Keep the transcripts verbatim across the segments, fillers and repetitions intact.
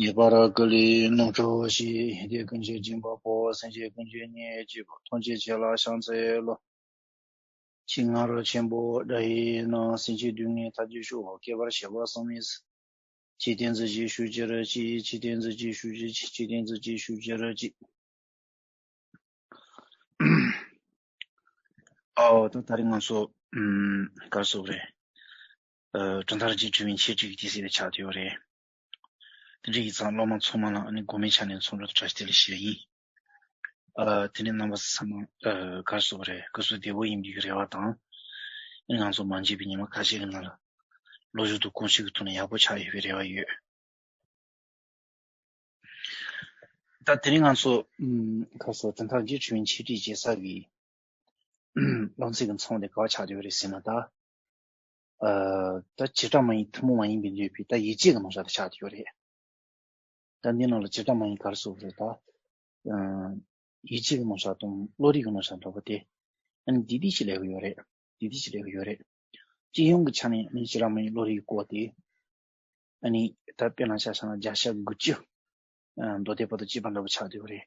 ངེས་པར་ཀུན་ལས་རྣམ་གྲོལ་ཞིག། ཡིད་བདེ་ཀུན་གྱི་སྦྱིན་པ་པོ། སེམས་ཅན་ཀུན་གྱི་སྙིང་རྗེ་པོ། ཐམས་ཅད་མཁྱེན་ལ་ཕྱག་འཚལ་ལོ། ཕྱི་ང་རོ་ཆེན་པོ་དགྲ་ཡི་ནང་། སེམས་ཅན་སྡུག་བསྔལ་མཐའ་འཇུག་ཤོག། བསྐལ་པར་གཤེགས་པ་གསུམ་ཡིན། འཇིག་རྟེན་གཟི་བརྗིད་ཤོག་ཅི་ར་ཅི། འཇིག་རྟེན་གཟི་བརྗིད་ཤོག་ཅི་ཅི། འཇིག་རྟེན་གཟི་བརྗིད་ཤོག་ཅི་ར་ཅི། ཨོ་ད་ད་རིང་ང་ཚོ་ཨམ་ག་རེ་ཟེར་དགོས་རེད། ཨ་གྲུབ་མཐའ་རིན་ཆེན་དྲི་མེད་མཆེད་བྲིས་ཀྱི་དུས་ཚོད་ཆགས་བསྡད་ཡོད་རེད། དེ་འདྲ་ཡིན་ཙང་སློབ་མ་ཚང་མ་ལ་ཨ་ནི་དགོས་མེད་ཆ་ནས་འཚམས་འདྲི་དང་བཀྲ་ཤིས་བདེ་ལེགས་ཞུ་ཡ་ཡིན། ཨ་དེ་ནས་རྣམ་པ་ཚང་མ་ཨ་ག་རེ་ཟེར་དགོས་རེད། སྐུ་གཟུགས་བདེ་པོ་ཡིན་པའི་རེ་བ་དང་། ཨ་ནི་ང་ཚོ་མ་མཇལ་བའི་ཉི་མ་ཁ་ཤས་ཀྱི་ནང་ལ་ལོ་རྒྱུས་དང་གོམས་གཤིས་ཀྱི་ཐོག་ནས་ཡག་པོ་ཆགས་ཡོད་པའི་རེ་བ་ཡོད། ད་དེ་རིང་ང་ཚོ་ཨམ་ག་རེ་ཟེར་དགོས། གྲུབ་མཐའ་རིན་ཆེན་དྲི་མེད་མཆེད་བྲིས་ཅེས་བྱ་བའི་སློབ་ཚན་གྱི་མཚམས་དེ་ག་པར་ཆགས་བསྡད་ཡོད་རེད་ཟེར་ན། ད་ཨ་ད་བྱེ་བྲག་སྨྲ་བའི་ཐུན་མོང་མ་ཡིན་པའི་འདོད་པའི་ད་ཡིད་ཆེས་ཀྱི་རྣམ་གཞག་དེ་ཆགས་བསྡད་ཡོད་རེད། ད་འདི་ནང་ལ་བྱེ་བྲག་སྨྲ་བའི་ག་རེ་ཟེར་དགོས་རེད། ད་ཨ་ཡིད་ཆེས་ཀྱི་རྣམ་གཞག་དང་བློ་རིག་གི་རྣམ་གཞག་འདྲ་པོ་དེ་ཨ་ནི་འདི་འདི་ཞིག་སླེབས་ཀྱི་ཡོད་རེད། འདི་འདི་ཞིག་སླེབས་ཀྱི་ཡོད་རེད། སྤྱི་ཡོངས་ཀྱི་ཆ་ནས་ཨ་ནི་བྱེ་བྲག་སྨྲ་བའི་བློ་རིག་གི་སྐོར་དེ། ཨ་ནི་ད་དཔེར་ན་ཆ་བཞག་ན་བརྒྱ་ཆ་དགུ་བཅུ་ཨ་མདོ་སྡེ་པ་དང་གཅིག་པ་འདྲ་པོ་ཆགས་བསྡད་ཡོད་རེད།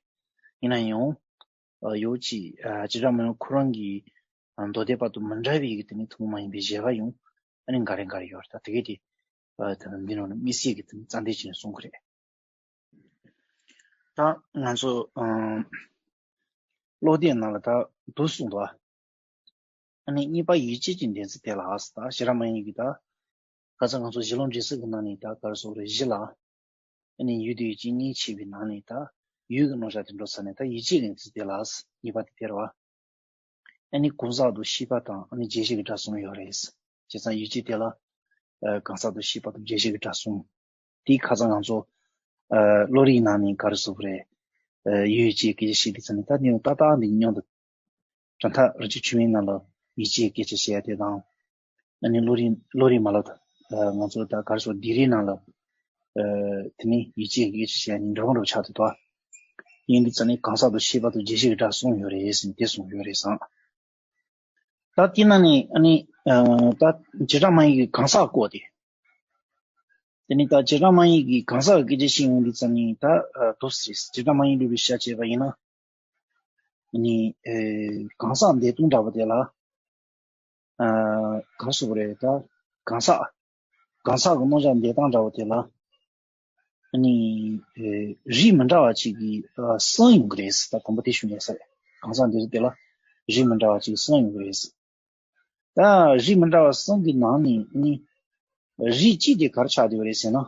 ཡིན་ན་ཡང་ཨ་ཡོད་ཅིག་ཨ་བྱེ་བྲག་སྨྲ་བ་ཁོ་རང་གི་ཨ་མདོ་སྡེ་པ་དང་མི་འདྲ་བའི་གི་དེ་ནི་ཐུན་མོང་མ་ཡིན་པའི་བཞེད་པ་ཡང་ཨ་ནི་འགའ་རེ་འགའ་རེ་ཡོད་རེད། ད་དེ་གས་དེ་ཨ་ད་འདི་ནང་ནས་དམིགས་བསལ་གྱི་དེ་ནི་རྩ་འགྲེལ་བྱས་ནས་གསུང་གི་རེད། ད་ང་ཚོ་ཨ་བློ་དེབ་ནང་ལ་ད་འདུག་གསུངས་འདུག་ཨ་ནི་གཉིས་པ་ཡིད་ཆེས་ཀྱི་འདོད་ཚུལ་དེ་ལ། ད་བྱེ་བྲག་སྨྲ་བའི་གི་ད་ཁ་སང་ང་ཚོ་གཞི་ལུགས་འགྲེལ་ཚུལ་གྱི་ནང་ནས་ད་ག་རེ་ཟེར་དགོས་རེད། གཞི་ལ་ཨ་ནི་ཡུལ་དེ་ཡོད་ཅེས་མཉེས་བྱས་པའི་ནང་ནས་ད་ཡུལ་གྱི་རྣམ་གཞག་དེ་འགྲོ་ཚར་ནས་ད་ཡིད་ཆེས་ཀྱི་འདོད་ཚུལ་དེ་ལ། གཉིས་པ་དེ་དེ་རེད་བ། ཨ་ནི་གང་ཟག་དང་ཤེས་པ་དང་ཨ་ནི་བརྗོད་གཞི་གི་སྒྲ་གསུམ་ཡོད་རེད། བྱས་ཙང་ཡིད་ཆེས་དེ་ལ་ཨ་གང་ཟག་དང་ཤེས་པ་དང་བརྗོད་གཞི་གི་སྒྲ་གསུམ། དེའི་ཁ་སང་ང་ཚོ་ཨ་བློ་རིག་ནང་ནས་ག་རེ་ཟེར་དགོས་རེད། ཨ་ཡུལ་ཡིད་ཆེས་སྐད་ཆ་བཤད་དུས་ཙམ་ནས་ད་ནི་ཏག་ཏག་འདི་མཉམ་དུ་གྲུབ་མཐའ་རིན་ཆེན་དྲི་མེད་ནང་ལ་ཡིད་ཆེས་སྐད་ཆ་བཤད་ཡ་དེ་དང་། ཨ་ནི་བློ་རིག་བློ་རིག་མ་ལབ་ད་ང་ཚོ་ད་ག་རེ་ཟེར་དགོས། སྡེ་རིག་ནང་ལ་ཨ་དེ་ནི་ཡིད་ཆེས་སྐད་ཆ་བཤད་ཡ་ནི་འདྲ་པོ་འདྲ་པོ་ཆགས་འདུག་ད། ཡིན་དུས་ཙམ་ནས་གང་ཟག་དང་ཤེས་པ་དང་བརྗོད་གཞི་གི་སྒྲ་གསུམ་ཡོད་རེད་ཟེར་ནས་དེ་གསུངས་ཡོད་རེད་བསམ། ད་དེ་ནང་ནས་ཨ་ནི་ཨ་ད་བྱེ་བྲག་སྨྲ་བའི་གི་གང་ཟག་སྐོར་དེ། དེ་ནི་ད་བྱེ་བྲག་སྨྲ་བའི་གི་གང་ཟག་གི་སྐད་ཆ་བཤད་ཡོང་དུས་ཙམ་ནས་ད་ཨ་འདུག་སེ་རེད། བྱེ་བྲག་སྨྲ་བའི་ལུགས་པའི་ཤ་བྱས་པ་ཡིན་ན། ཨ་ནི་ཨེ་གང་ཟག་འདོད་སྟངས་འདྲ་པོ་དེ་ལ་ཨ་ག་རེ་ཟེར་དགོས་རེད། ད་གང་ཟག་གང་ཟག་གི་རྣམ་གཞག་འདོད་སྟངས་འདྲ་པོ་དེ་ལ་ཨ་ནི་ཨེ་རིགས་མི་འདྲ་བ་ཅིག་གི་ཨ་གསུམ་ཡོང་གི་རེད་ཟེར། ད་དང་པོ་དེ་ཞུ་ཡ་ས་རེད། གང་ཟག་འདོད་ཚུལ་དེ་ལ་རིགས་མི་འདྲ་བ་ཅིག་གསུམ་ཡོང་གི་རེད་ཟེར། ད་རིགས་མི་འདྲ་བ་གསུམ་གྱི་ནང་ནས་ཨ་ནི་རིགས་གཅིག་དེ་ག་རེ་ཆགས་བསྡད་པ་རེད་ཟེར་ན།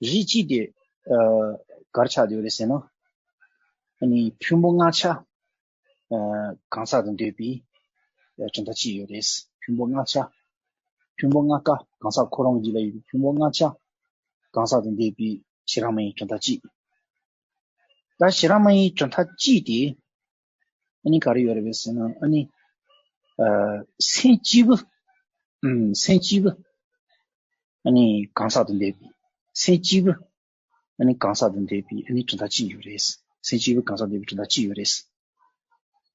རིགས་གཅིག་དེ་ཨ་ག་རེ་ཆགས་བསྡད་པ་རེད་ཟེར་ན། ཨ་ནི་ཕུང་པོ་ལྔ་ཆ་ཨ་གང་ཟག་དང་འདོད་པའི་ཨ་གྲུབ་མཐའ་གཅིག་ཡོད་རེད། ཕུང་པོ་ལྔ་ཆ། ཕུང་པོ་ལྔ་ཀ་གང་ཟག་ཁོ་རང་གི་རྒྱུད་ལ་ཡོད་པའི་ཕུང་པོ་ལྔ་ཆ་གང་ཟག་དང་འདོད་པའི་བྱེ་བྲག་སྨྲ་བའི་གྲུབ་མཐའ་གཅིག། ད་བྱེ་བྲག་སྨྲ་བའི་གྲུབ་མཐའ་གཅིག་དེ་ཨ་ནི་ག་རེ་ཡོད་རེད་པས་ཟེར་ན། ཨ་ནི་ཨ་སེམས་གཅིག་པུ། ཨམ་སེམས་གཅིག་པུ་ཨ་ནི་གང་ཟག་དང་འདོད་པའི། སེམས་གཅིག་པུ་ཨ་ནི་གང་ཟག་དང་འདོད་པའི་ཨ་ནི་གྲུབ་མཐའ་གཅིག་ཡོད་རེད། སེམས་གཅིག་པུ་གང་ཟག་འདོད་པའི་གྲུབ་མཐའ་གཅིག་ཡོད་རེད།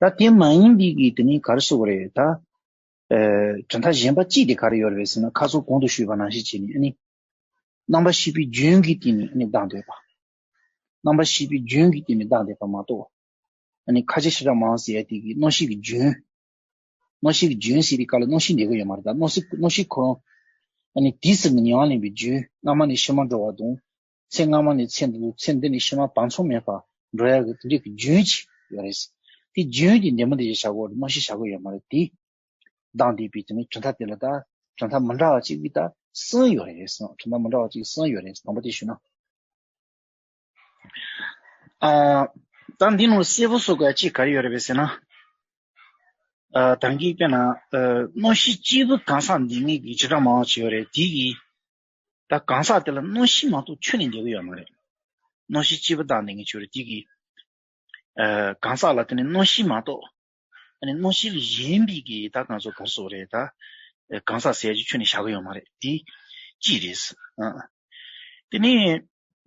ད་དེ་མ་ཡིན་པའི་གི་དེ་ནི་ག་རེ་ཟེར་དགོས་རེད། ད་ཨ་གྲུབ་མཐའ་གཞན་པ་གཅིག་དེ་ག་རེ་ཡོད་རེད་པས་ཟེར་ན། ཁ་སང་གོང་དུ་ཞུས་པ་ནང་བཞིན་བྱས་ནས་ཨ་ནི་རྣམ་པར་ཤེས་པའི་རྒྱུན་གྱི་སྟེང་ནས་ཨ་ནི་བདག་འདོད་པ། རྣམ་པར་ཤེས་པའི་རྒྱུན་གྱི་སྟེང་ནས་བདག་འདོད་པ་མ་གཏོགས། ཨ་ནི་ཁ་ཆེ་ཤ་ཁྲག་མང་ཟེར་ཡ་དེ་གི་རྣམ་ཤེས་ཀྱི་རྒྱུན། རྣམ་ཤེས་ཀྱི་རྒྱུན་ཟེར་དུས་སྐབས་ལ་རྣམ་ཤེས་འདོད་ཀྱི་ཡོད་མ་རེད། ད་རྣམ་ཤེས་རྣམ་ཤེས་ཁོ་རང་ཨ་ནི་དུས་གསུམ་གྱི་ཉམས་ལེན་པའི་རྒྱུན། སྔ་མ་ནས་ཕྱི་མ་འགྲོ་བ་དང་། ཚེ་སྔ་མ་ནས་ཚེ་འདི་ཚེ་འདི་ནས་ཕྱི་མ་བར་མཚམས་མེད་པར་འགྲོ་ཡ་གི་དེ་འདྲའི་གི་རྒྱུན་ཅིག་ཡོད་རེད། དེ་རྒྱུན་དེ་འདི་མོ་འདི་ཞིག་བྱ་དགོས་རེད། རྣམ་ཤེས་བྱ་དགོས་ཡོད་མ་རེད། དེ་བདག་འདོད་པའི་དེ་ནི་གྲུབ་མཐའ་དེ་ལ་ད་གྲུབ་མཐའ་མི་འདྲ་བ་གཅིག་གི་ད་གསུམ་ཡོད་རེད་གསུངས། གྲུབ་མཐའ་མི་འདྲ་བ་གཅིག་གསུམ་ཡོད་རེད། དང་པོ་དེ་ཞུས་ན། ཨ། ད་འདི་ནང་གསལ་པོ་བཟོ་དགོས་ཅིག་ག་རེ་ཡོད་རེད་པས་ཟེར་ན། ཨ། ད་གིན་དཔེར་ན། ཨ། རྣམ་ཤེས་གཅིག་པུ་གང་ཟག་འདོད་མཁན་གྱི་བྱེ་བྲག་སྨྲ་བ་ཅིག་ཡོད་རེད། དེ་གིས་ད་གང་ཟག་དེ་ལ་རྣམ་ཤེས་མ་གཏོགས་ཁྱོན་ནས་འདོད་ཀྱི་ཡོད་མ་རེད། རྣམ་ཤེས་གཅིག་པུ་བདག་འདོད་མཁན་ཅིག་ཡོད་རེད། དེ་གིས། ཨ། གང་ཟག་ལ་དེ་ནི་རྣམ་ཤེས་མ་གཏོགས། ཨ་ནི་རྣམ་ཤེས་ལས་གཞན་པའི་གི་ད་གང་ཟག་ག་རེ་ཟེར་དགོས་རེད། ད་གང་ཟག་ཟེར་ཡ་ཅིག་ཁྱོན་ནས་བཞག་གི་ཡོད་མ་རེད། དེ་གཅིག་རེད། ཨ། དེ་ནས་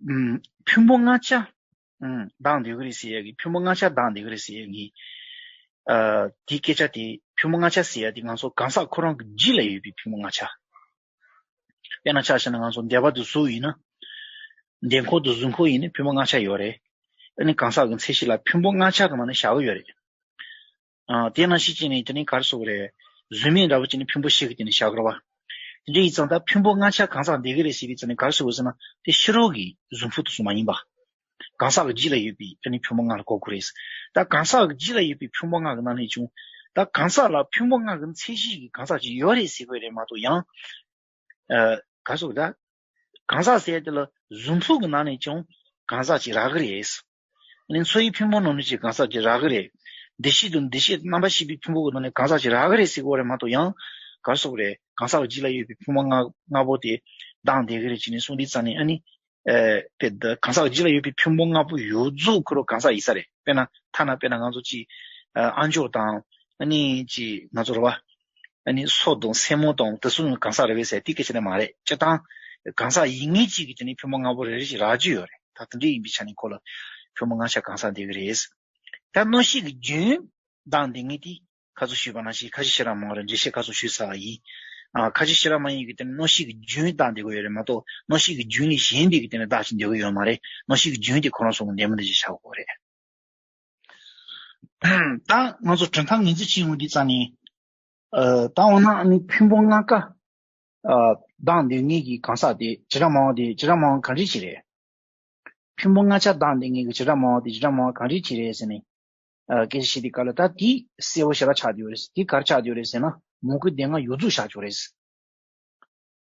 ཨམ། ཕུང་པོ་ལྔ་ཆ་ཨམ། བདག་འདོད་ཀྱི་རེད་ཟེར་ཡ་གི། ཕུང་པོ་ལྔ་ཆ་བདག་འདོད་ཀྱི་རེད་ཟེར་ཡ་གི། ཨ། དེ་སྐད་ཆ་དེ་ཕུང་པོ་ལྔ་ཆ་ཟེར་ཡ་དེ་ང་ཚོ་གང་ཟག་ཁོ་རང་གི་རྒྱུད་ལ་ཡོད་པའི་ཕུང་པོ་ལྔ་ཆ། དཔེར་ན་ཆ་བཞག་ན་ང་ཚོ་འདོད་པ་དེ་གཟུགས་ཡིན་ན། འདེད་འཁོར་དང་གཟུགས་འཁོར་ཡིན་ན་ཕུང་པོ་ལྔ་ཆ་ཡོད་རེད། ཨ་ནི་གང་ཟག་གི་མཚན་གཞི་ལ་ཕུང་པོ་ལྔ་ཆ་གི་ནང་ནས་བཞག་གི་ཡོད་རེད། ཨ་དེ་ནང་བཞིན་བྱས་ནས་དེ་ནི་ག་རེ་ཟེར་དགོས་རེད། གཟུགས་མེད་འདྲ་བོ་བྱས་ནས་ཕུང་པོ་བཞི་གི་དེ་ནི་བཞག་གི་རེད་བ། དེ་འདྲ་ཡིན་ཙང་ད་ཕུང་པོ་ལྔ་ཆ་གང་ཟག་འདེད་གི་རེད་ཟེར་དུས་ཙམ་ནས་ག་རེ་ཟེར་དགོས་ཟེར་ན། དེ་ཕྱི་རོལ་གྱི་གཟུགས་ཕུང་དེ་ཚོ་མ་ཡིན་པ། གང་ཟག་གི་རྒྱུད་ལ་ཡོད་པའི་ཨ་ནི་ཕུང་པོ་ལྔ་ལ་གོ་དགོས་རེད། ད་གང་ཟག་གི་རྒྱུད་ལ་ཡོད་པའི་ཕུང་པོ་ལྔ་གི་ནང་ནས་ཀྱང་། ད་གང་ཟག་ལ་ཕུང་པོ་ལྔ་གི་མཚན་གཞི་གི་གང་ཟག་ཅིག་ཡོད་རེད་ཟེར་དགོས་རེད་མ་གཏོགས། ཡང་ཨ་ག་རེ་ཟེར་དགོས་རེད། གང་ཟག་ཟེར་དེ་ལ་གཟུགས་ཕུང་གི་ནང་ནས་ཀྱང་གང་ཟག་ཅིག་རག་གི་རེད། ཨ་ནི་འཚོ་བའི་ཕུང་པོ་ནང་ནས་ཀྱང་གང་ཟག་ཅིག་རག་གི་རེད། འདུ་ཤེས་དང་འདུ་བྱེད་རྣམ་པར་ཤེས་པའི་ཕུང་པོ་གི་ནང་ནས་གང་ཟག་ཅིག་རག་གི་རེད་ཟེར་དགོས་རེད་མ་གཏོགས། ཡང་ག་རེ་ཟེར་དགོས་རེད། གང་ཟག་གི་རྒྱུད་ལ་ཡོད་པའི་ཕུང་པོ་ལྔ་ལྔ་པོ་དེ་ལྡང་བསྡད་གི་རེད་ཅེས་ནས་གསུངས་དུས་ཙམ་ནས། ཨ་ནི་ཨ་དཔེ་ད་གང་ཟག་གི་རྒྱུད་ལ་ཡོད་པའི་ཕུང་པོ་ལྔ་པོ་ཡོངས་རྫོགས་ཁོ་རང་གང་ཟག་ཡིན་ས་རེད། དཔེར་ན་ཐ་ན་དཔེར་ན་ང་ཚོ་ཅིག་ཨ་ཨ་མཆོག་དང་། ཨ་ནི་ཅིག་ང་ཚོ་རེད་བ། ཨ་ནི་སོ་དང་སེན་མོ་དང་དེ་ཚོ་གང་ཟག་རེད་པས་ཟེར་དེ་སྐད་ཆ་ནི་མ་རེད། སྤྱིར་བཏང་གང་ཟག་ཡིན་ངེས་ཅིག་གི་དེ་ནི་ཕུང་པོ་ལྔ་པོ་རེ་རེ་ཞིག་རག་རྒྱུ་ཡོད་རེད། ད་དེ་འདྲ་ཡིན་པའི་ཆ་ནས་ཁོ་ལ་ཕུང་པོ་ལྔ་ཆ་གང་ཟག་འདེད་གི་རེད། ད་མནོ་ཤེས་ཀྱི་རྒྱུན་ལྡང་བསྡད་ངེས་དེ་ཁ་ཚོ་ཞུས་པ་ནང་བཞིན་ཁ་ཤས་ཞེ་དྲག་མང་བ་རེད། འགྲེལ་བཤད་ཁ་ཚོ་ཞུས་ཚར་བ་ཡིན། ཨ་ཁ་ཤས་ཞེ་དྲག་མང་ཡིན་གྱི་དེ་ནི་མནོ་ཤེས་ཀྱི་རྒྱུན་ལྡང་བསྡད་དགོས་ཡོད་རེད་མ་གཏོགས། མནོ་ཤེས་ཀྱི་རྒྱུན་ལས་གཞན་པའི་གི་དེ་ནི་བདག་ཅིག་འདེད་གི་ཡོད་མ་རེད། མནོ་ཤེས་ཀྱི་རྒྱུན་དེ་ཁོ་རང་ཚོ་གི་འདེད་མི་འདེད་ཅིག་བྱ་དགོས་རེད། ད་ང་ཚོ་གྲུབ་མཐའ་ངོས་འཛིན་བྱེད་ཡོང་དུས་ཙམ་ནས། ཨ་ད་འོ་ན་ཨ་ནི་ཕུང་པོ་ལྔ་ཀ་ཨ་ལྡང་སྡོད་མཁན་གྱི་གང་ཟག་དེ་བྱེ་བྲག་སྨྲ་བ་དེ། བྱེ་བྲག་སྨྲ་བ་གང་འདྲ་ཞིག་རེད། ཕུང་པོ་ལྔ་ཆ་ལྡང་སྡོད་མཁན་གྱི་བྱེ་བྲག་སྨྲ་བ་དེ་བྱེ་བྲག་སྨྲ་བ་གང་འདྲ་ཞིག་རེད་ཟེར་ནས། ཨ་སྐད་ཆ་བཤད་དུས་སྐབས་ལ་ད་དེ་གསལ་པོ་ཞེ་དྲག་ཆགས་བསྡད་ཡོད་རེད། དེ་ག་རེ་ཆགས་བསྡད་ཡོད་རེད་ཟེར་ན། མོས་གུས་སྡེ་ལྔ་ཡོངས་རྫོགས་བཞག་ཆོག་རེད།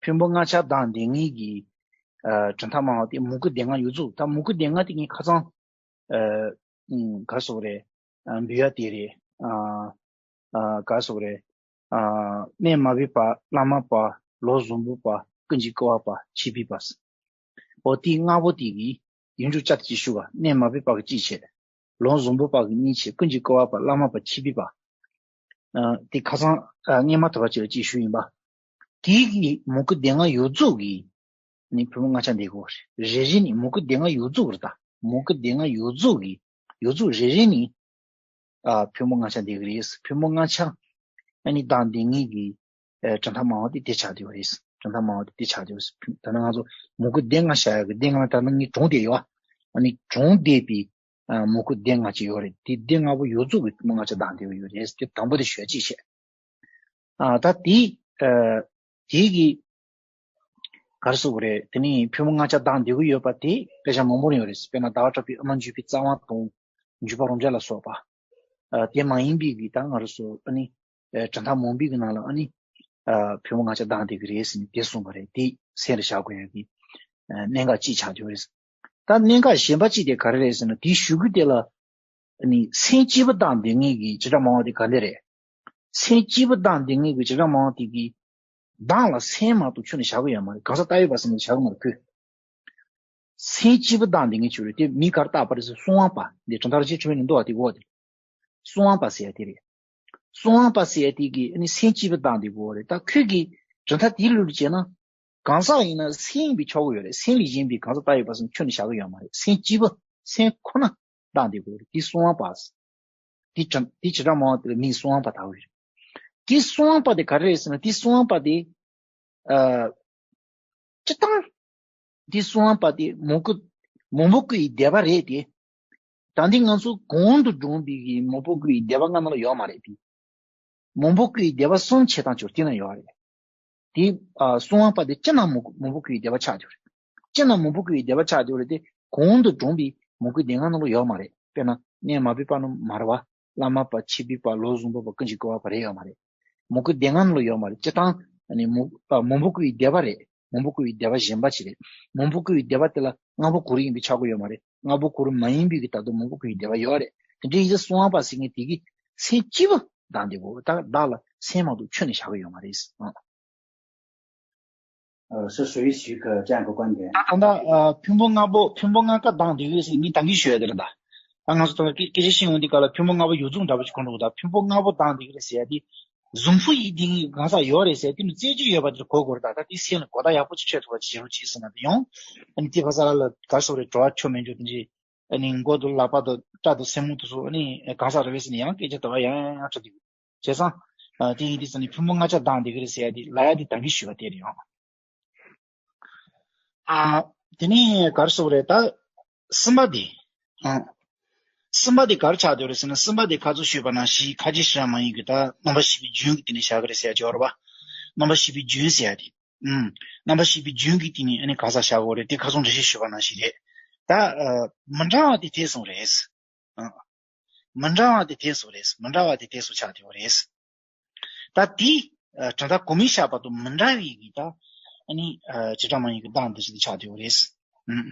ཕུང་པོ་ལྔ་ཆ་ལྡང་སྡོད་མཁན་གྱི་ཨ་གྲུབ་མཐའ་སྨྲ་བ་དེ་མོས་གུས་སྡེ་ལྔ་ཡོངས་རྫོགས། ད་མོས་གུས་སྡེ་ལྔ་དེ་ངས་ཁ་སང་ཨ་ཨུམ་ག་རེ་ཟེར་དགོས་རེད། ཨ་འབུལ་ཡ་དེ་རེད། ཨ་ཨ་ག་རེ་ཟེར་དགོས་རེད། ཨ་གནས་མ་བུ་པ། བླ་མ་པ། ལོ་བཟང་པོ་པ། ཀུན་གྱིས་བསྐོར་བ་པ། ཆིབས་པའི་པ། འོ་དེ་ལྔ་པོ་དེ་གིས་ཡིན་གཅིག་བྱས་ཏེ་གཅིག་ཞུ་བ། གནས་མ་བུ་པ་གིས་གཅིག་བྱས། ལོ་བཟང་པོ་པ་གིས་གཉིས་བྱས། ཀུན་གྱིས་བསྐོར་བ་པ། བླ་མ་པ། ཆིབས་པའི་པ། ཨ་དེ་ཁ་སང་ཨ་སྔོན་མ་དེ་བ་ཅིག་ལ་གཅིག་ཞུས་ཡིན་པ། དེ་གི་མོས་གུས་སྡེ་ལྔ་ཡོངས་རྫོགས་ཀྱི་ནི་ཕུང་པོ་ལྔ་ཆ་འདེད་དགོས་རེད། རེ་རེ་ནི་མོས་གུས་སྡེ་ལྔ་ཡོངས་རྫོགས་རེད། ད་མོས་གུས་སྡེ་ལྔ་ཡོངས་རྫོགས་ཀྱི་ཡོངས་རྫོགས་རེ་རེ་ནི་ཨ་ཕུང་པོ་ལྔ་ཆ་འདེད་གི་རེད། ཕུང་པོ་ལྔ་ཆ་ཨ་ནི་ལྡང་སྡོད་མཁན་གྱི་ཨ་གྲུབ་མཐའ་སྨྲ་བ་དེ་དེ་ཆགས་བསྡད་ཡོད་རེད། གྲུབ་མཐའ་སྨྲ་བ་དེ་དེ་ཆགས་བསྡད་ཡོད་རེད། ད་ནི་ང་ཚོ་མོས་གུས་སྡེ་ལྔ་བཞག་ཡག་གི་སྡེ་ལྔ་ད་ནི་ངས་དྲངས་བསྡད་ཡོད། ཨ་ནི་དྲངས་བསྡད་པའི་ཨ་མོས་གུས་སྡེ་ལྔ་ཅིག་ཡོད་རེད། དེ་སྡེ་ལྔ་པོ་ཡོངས་རྫོགས་ཀྱི་ཕུང་པོ་ལྔ་ཆ་ལྡང་བསྡད་ཡོད་རེད། དེ་དང་པོ་དེ་ཞུ་ཡ་གཅིག་བྱས། ཨ་ད་དེ་ཨ་དེ་གི་ག་རེ་ཟེར་དགོས་རེད། དེ་ནི་ཕུང་པོ་ལྔ་ཆ་ལྡང་སྡོད་ཀྱི་ཡོད་པ་དེ་དཔེ་ཆ་མང་པོ་ཡོད་རེད། དཔེར་ན་ཟླ་བ་གྲགས་པའི་ཨ་མ་འཇུ་པའི་རྩ་བ་དང་། འཇུ་པ་རབ་འབྱམས་ལ་སོགས་པ། ཨ་དེ་མ་ཡིན་པའི་གི་ད་ང་རང་ཚོ་ཨ་ནི་ཨ་གྲུབ་མཐའ་མང་པོའི་གི་ནང་ལ་ཨ་ནི་ཨ་ཕུང་པོ་ལྔ་ཆ་ལྡང་བསྡད་ཀྱི་རེད་ཟེར་ནས་དེ་གསུངས་པ་རེད། དེ་སེམས་ལ་བཞག་དགོས་ཡག་གི་ཨ་གནད་འགག་ཅིག་ཆགས་བསྡད་ཡོད་རེད། ད་གནད་འགག་གཞན་པ་ཅིག་དེ་ག་རེ་རེད་ཟེར་ན། དེའི་གཞུག་གུ་དེ་ལ་ཨ་ནི་སེམས་སྐྱིད་པོ་ལྡང་སྡོད་མཁན་གྱི་བྱེ་བྲག་སྨྲ་བ་དེ་ག་འདྲ་རེད། སེམས་སྐྱིད་པོ་ལྡང་སྡོད་མཁན་གྱི་བྱེ་བྲག་སྨྲ་བ་དེ་གིས་གདངས་ལ་སེམས་མ་གཏོགས་ཁྱོན་ནས་བཞག་གི་ཡོད་མ་རེད། གང་ཟག་བཏགས་ཡོད་པ་ཟེར་ནས་བཞག་གི་མ་རེད་ཁོས། སེམས་སྐྱིད་པོ་ལྡང་སྡོད་མཁན་ཅིག་རེད། དེ་མིང་ག་རེ་བཏགས་པ་རེད་ཟེར། གསང་བ་པ། འདི་གྲུབ་མཐའ་རིན་ཆེན་ཕྲེང་བའི་ནང་འདུག་པ་དེ་གོ་དེ། གསང་བ་པ་ཟེར་ཡ་དེ་རེད། གསང་བ་པ་ཟེར་ཡ་དེ་གིས་ཨ་ནི་སེམས་སྐྱིད་པོ་ལྡང་སྡོད་དགོས་རེད། ད་ཁོས་ཀྱིས་གྲུབ་མཐའ་དེའི་ལུགས་ལ་བྱས་ན། གང་ཟག་ཡིན་ན་སེམས་ཡིན་པས་ཆོག་གི་ཡོད་རེད། སེམས་ལས་གཞན་པའི་གང་ཟག་བཏགས་ཡོད་པ་ཟེར་ནས་ཁྱོན་ནས་བཞག་གི་ཡོད་མ་རེད། སེམས་སྐྱིད་པོ་སེམས་ཁོ་ན་ལྡང་སྡོད་དགོས་རེད། དེ་གསང་བ་པ་ཟེར། དེ་གྲུབ་དེ་བྱེ་བྲག་སྨྲ་བ་དེ་ལ་མིང་གསང་བ་པ་བཏགས་ཡོད་རེད། དེ་གསང་བ་པ་དེ་ག་རེ་རེད་ཟེར་ན། དེ་གསང་བ་པ་དེ་ཨ་སྤྱིར་བཏང་དེ་གསང་བ་པ་དེ་མོས་གུས་མང་པོ་བསྐུལ་བའི་སྡེ་པ་རེད་དེ། ད་འདི་ང་ཚོ་གོང་དུ་འགྲོ་བའི་གི་མང་པོ་བསྐུལ་བའི་སྡེ་པ་ལྔ་ནང་ལ་ཡོད་མ་རེད་དེ། མང་པོ་བསྐུལ་བའི་སྡེ་པ་གསུམ་བྱེད་སྟངས་ཅིག་དེ་ན་ཡོད་རེད། དེ་ཨ་གསང་བ་པ་དེ་སྤྱིར་ན་མང་མང་པོ་བསྐུལ་བའི་སྡེ་པ་ཆགས་ཡོད་རེད། སྤྱིར་ན་མང་པོ་བསྐུལ་བའི་སྡེ་པ་ཆགས་ཡོད་རེད་དེ། གོང་དུ་འགྲོ་བའི་མང་པོའི་སྡེ་ལྔ་ནང་ལ་ཡོད་མ་རེད། དཔེར་ན་གནས་མ་བུ་པ་ནི་མ་རེད་བ། བླ་མ་པ། ཆིབས་པའི་པ། ལོ་བཟང་པོ་པ། ཀུན་གྱིས་བསྐོར་བ་པ་རེད་ཡོད་མ་རེད། མང་པོའི་སྡེ་ལྔ་ནང་ལ་ཡོད་མ་རེད། སྤྱིར་བཏང་ཨ་ནི་མང་ཨ་མང་པོ་བསྐུལ་བའི་སྡེ་པ་རེད། མང་པོ་བསྐུལ་བའི་སྡེ་པ་གཞན་པ་ཅིག་རེད། མང་པོ་བསྐུལ་བའི་སྡེ་པ་དེ་ལ་ལྔ་པོ་གུ་རུ་ཡིན་པས་ཆགས་ཀྱི་ཡོད་མ་རེད། ལྔ་པོ་གུ་རུ་མ་ཡིན་པའི་གི་ད་དུང་མང་པོ་བསྐུལ་བའི་སྡེ་པ་ཡོད་རེད། དེ་འདྲའི་ཡིན་ཙང་གསང་བ་པ་ཟེར་མཁན་དེ་གིས་སེམས་སྐྱིད་པོ་ལྡང་སྡོད་དགོས། ད་བདག་ལ་སེམས་མ་གཏོགས་ཁྱོན་ནས་བཞག་གི་ཡོད་མ་རེད། ཨང་། 呃，是属于许可这样一个观点。 ད་ད་ལྟ་ཨ་ཕུང་པོ་ལྔ་པོ་ཕུང་པོ་ལྔ་ཀ་ལྡང་སྡོད་ཀྱི་རེད་ཟེར་ངས་ད་གིན་ཞུ་ཡ་དེ་རེད་ད། ད་ང་ཚོ་ད་སྐད་སྐད་ཆ་བཤད་ཡོང་དུས་སྐབས་ལ་ཕུང་པོ་ལྔ་པོ་ཡོངས་རྫོགས་འདྲ་པོ་ཅིག་གོ་འགྲོ་གི། ད་ཕུང་པོ་ལྔ་པོ་ལྡང་སྡོད་ཀྱི་རེད་ཟེར་ཡ་དེ། གཟུགས་ཕུང་ཡིན་དེ་ངའི་གང་ཟག་ཡོད་རེད་ཟེར་ཡ་དེ་ནི་རྩོད་རྒྱུ་ཡོད་པ་དེ་གོ་དགོས་རེད་ད། ད་དེ་སེམས་ལ་གོ་བརྡ་ཡག་པོ་ཅིག་ཆོད་ཐུབ་པ་ཅིག་བྱེད་རོགས་བྱེད་ཟེར་ན། དེ་ཡང་ཨ་ནི་དེ་ཕ་ས་ལ་ལ་ག་རེ་ཟེར་དགོས་རེད། གྲོད་པ་ཁྱོ་མེད་འགྱོ་དེ་འདྲའི། ཨ་ནི་མགོ་དང་ལག་པ་དང་སྐྲ་དང་སེན་མོ་དེ་ཚོ་ཨ་ནི་གང་ཟག་རེད་པས་ཟེར་ནས་ཡང་སྐད་ཆ་དེ་བ་ཡང་ཡང་ཡང་འཕྲོ་བསྡད་ཀྱི་ཡོད། བྱས་ཙང་ཨ་དེ་ཡིན་དུས་ཙམ་ནས་ཕུང་པོ་ལྔ་ཆ་ལྡང་བསྡད་ཀྱི་རེད་ཟེར་ཡ་དེ་ལབ་ཡ་དེ་ད་གིན་ཞུས་པ་དེ་རེད་ཡང་། ཨ་ དེ་ནས་ག་རེ་ཟེར་དགོས་རེད། ད་གསུམ་པ་དེ། ཨང་། གསུམ་པ་དེ་ག་རེ་ཆགས་བསྡད་ཡོད་རེད་ཟེར་ན། གསུམ་པ་དེ་ཁ་སང་ཞུས་པ་ནང་བཞིན་ཁ་ཆེ་ཕྱི་ནང་མ་ཡིན་གྱི་ད་རྣམ་པ་བཞི་པའི་རྒྱུན་གྱི་སྟེང་ནས་བཞག་གི་རེད་ཟེར་ཡ་ཅིག་ཡོད་རེད་པ། རྣམ་པ་བཞི་པའི་རྒྱུན་ཟེར་ཡ་དེ། ཨང་། རྣམ་པ་བཞི་པའི་རྒྱུན་གྱི་སྟེང་ནས་ཨ་ནི་གང་ཟག་བཞག་དགོས་རེད། དེ་ཁ་སང་འགྲེལ་བཤད་ཞུས་པ་ནང་བཞིན་རེད། ད་ཨ་མི་འདྲ་བ་དེ་དེ་གསུམ་རེད། ཨང་། མི་འདྲ་བ་དེ་དེ་གསུམ་རེད། མི་འདྲ་བ་དེ་དེ་གསུམ་ཆགས་བསྡད་ཡོད་རེད། ད་དེ་ཨ་གྲུབ་མཐའ་གོ་མིན་ཤར་བ་དང་མི་འདྲ་བའི་གི་ད་ཨ་ནི་ཨ་བྱེ་བྲག་སྨྲ་བའི་གི་གདངས་འདི་ཚོ་དེ་ཆགས་བསྡད་ཡོད་རེད། ཨང་།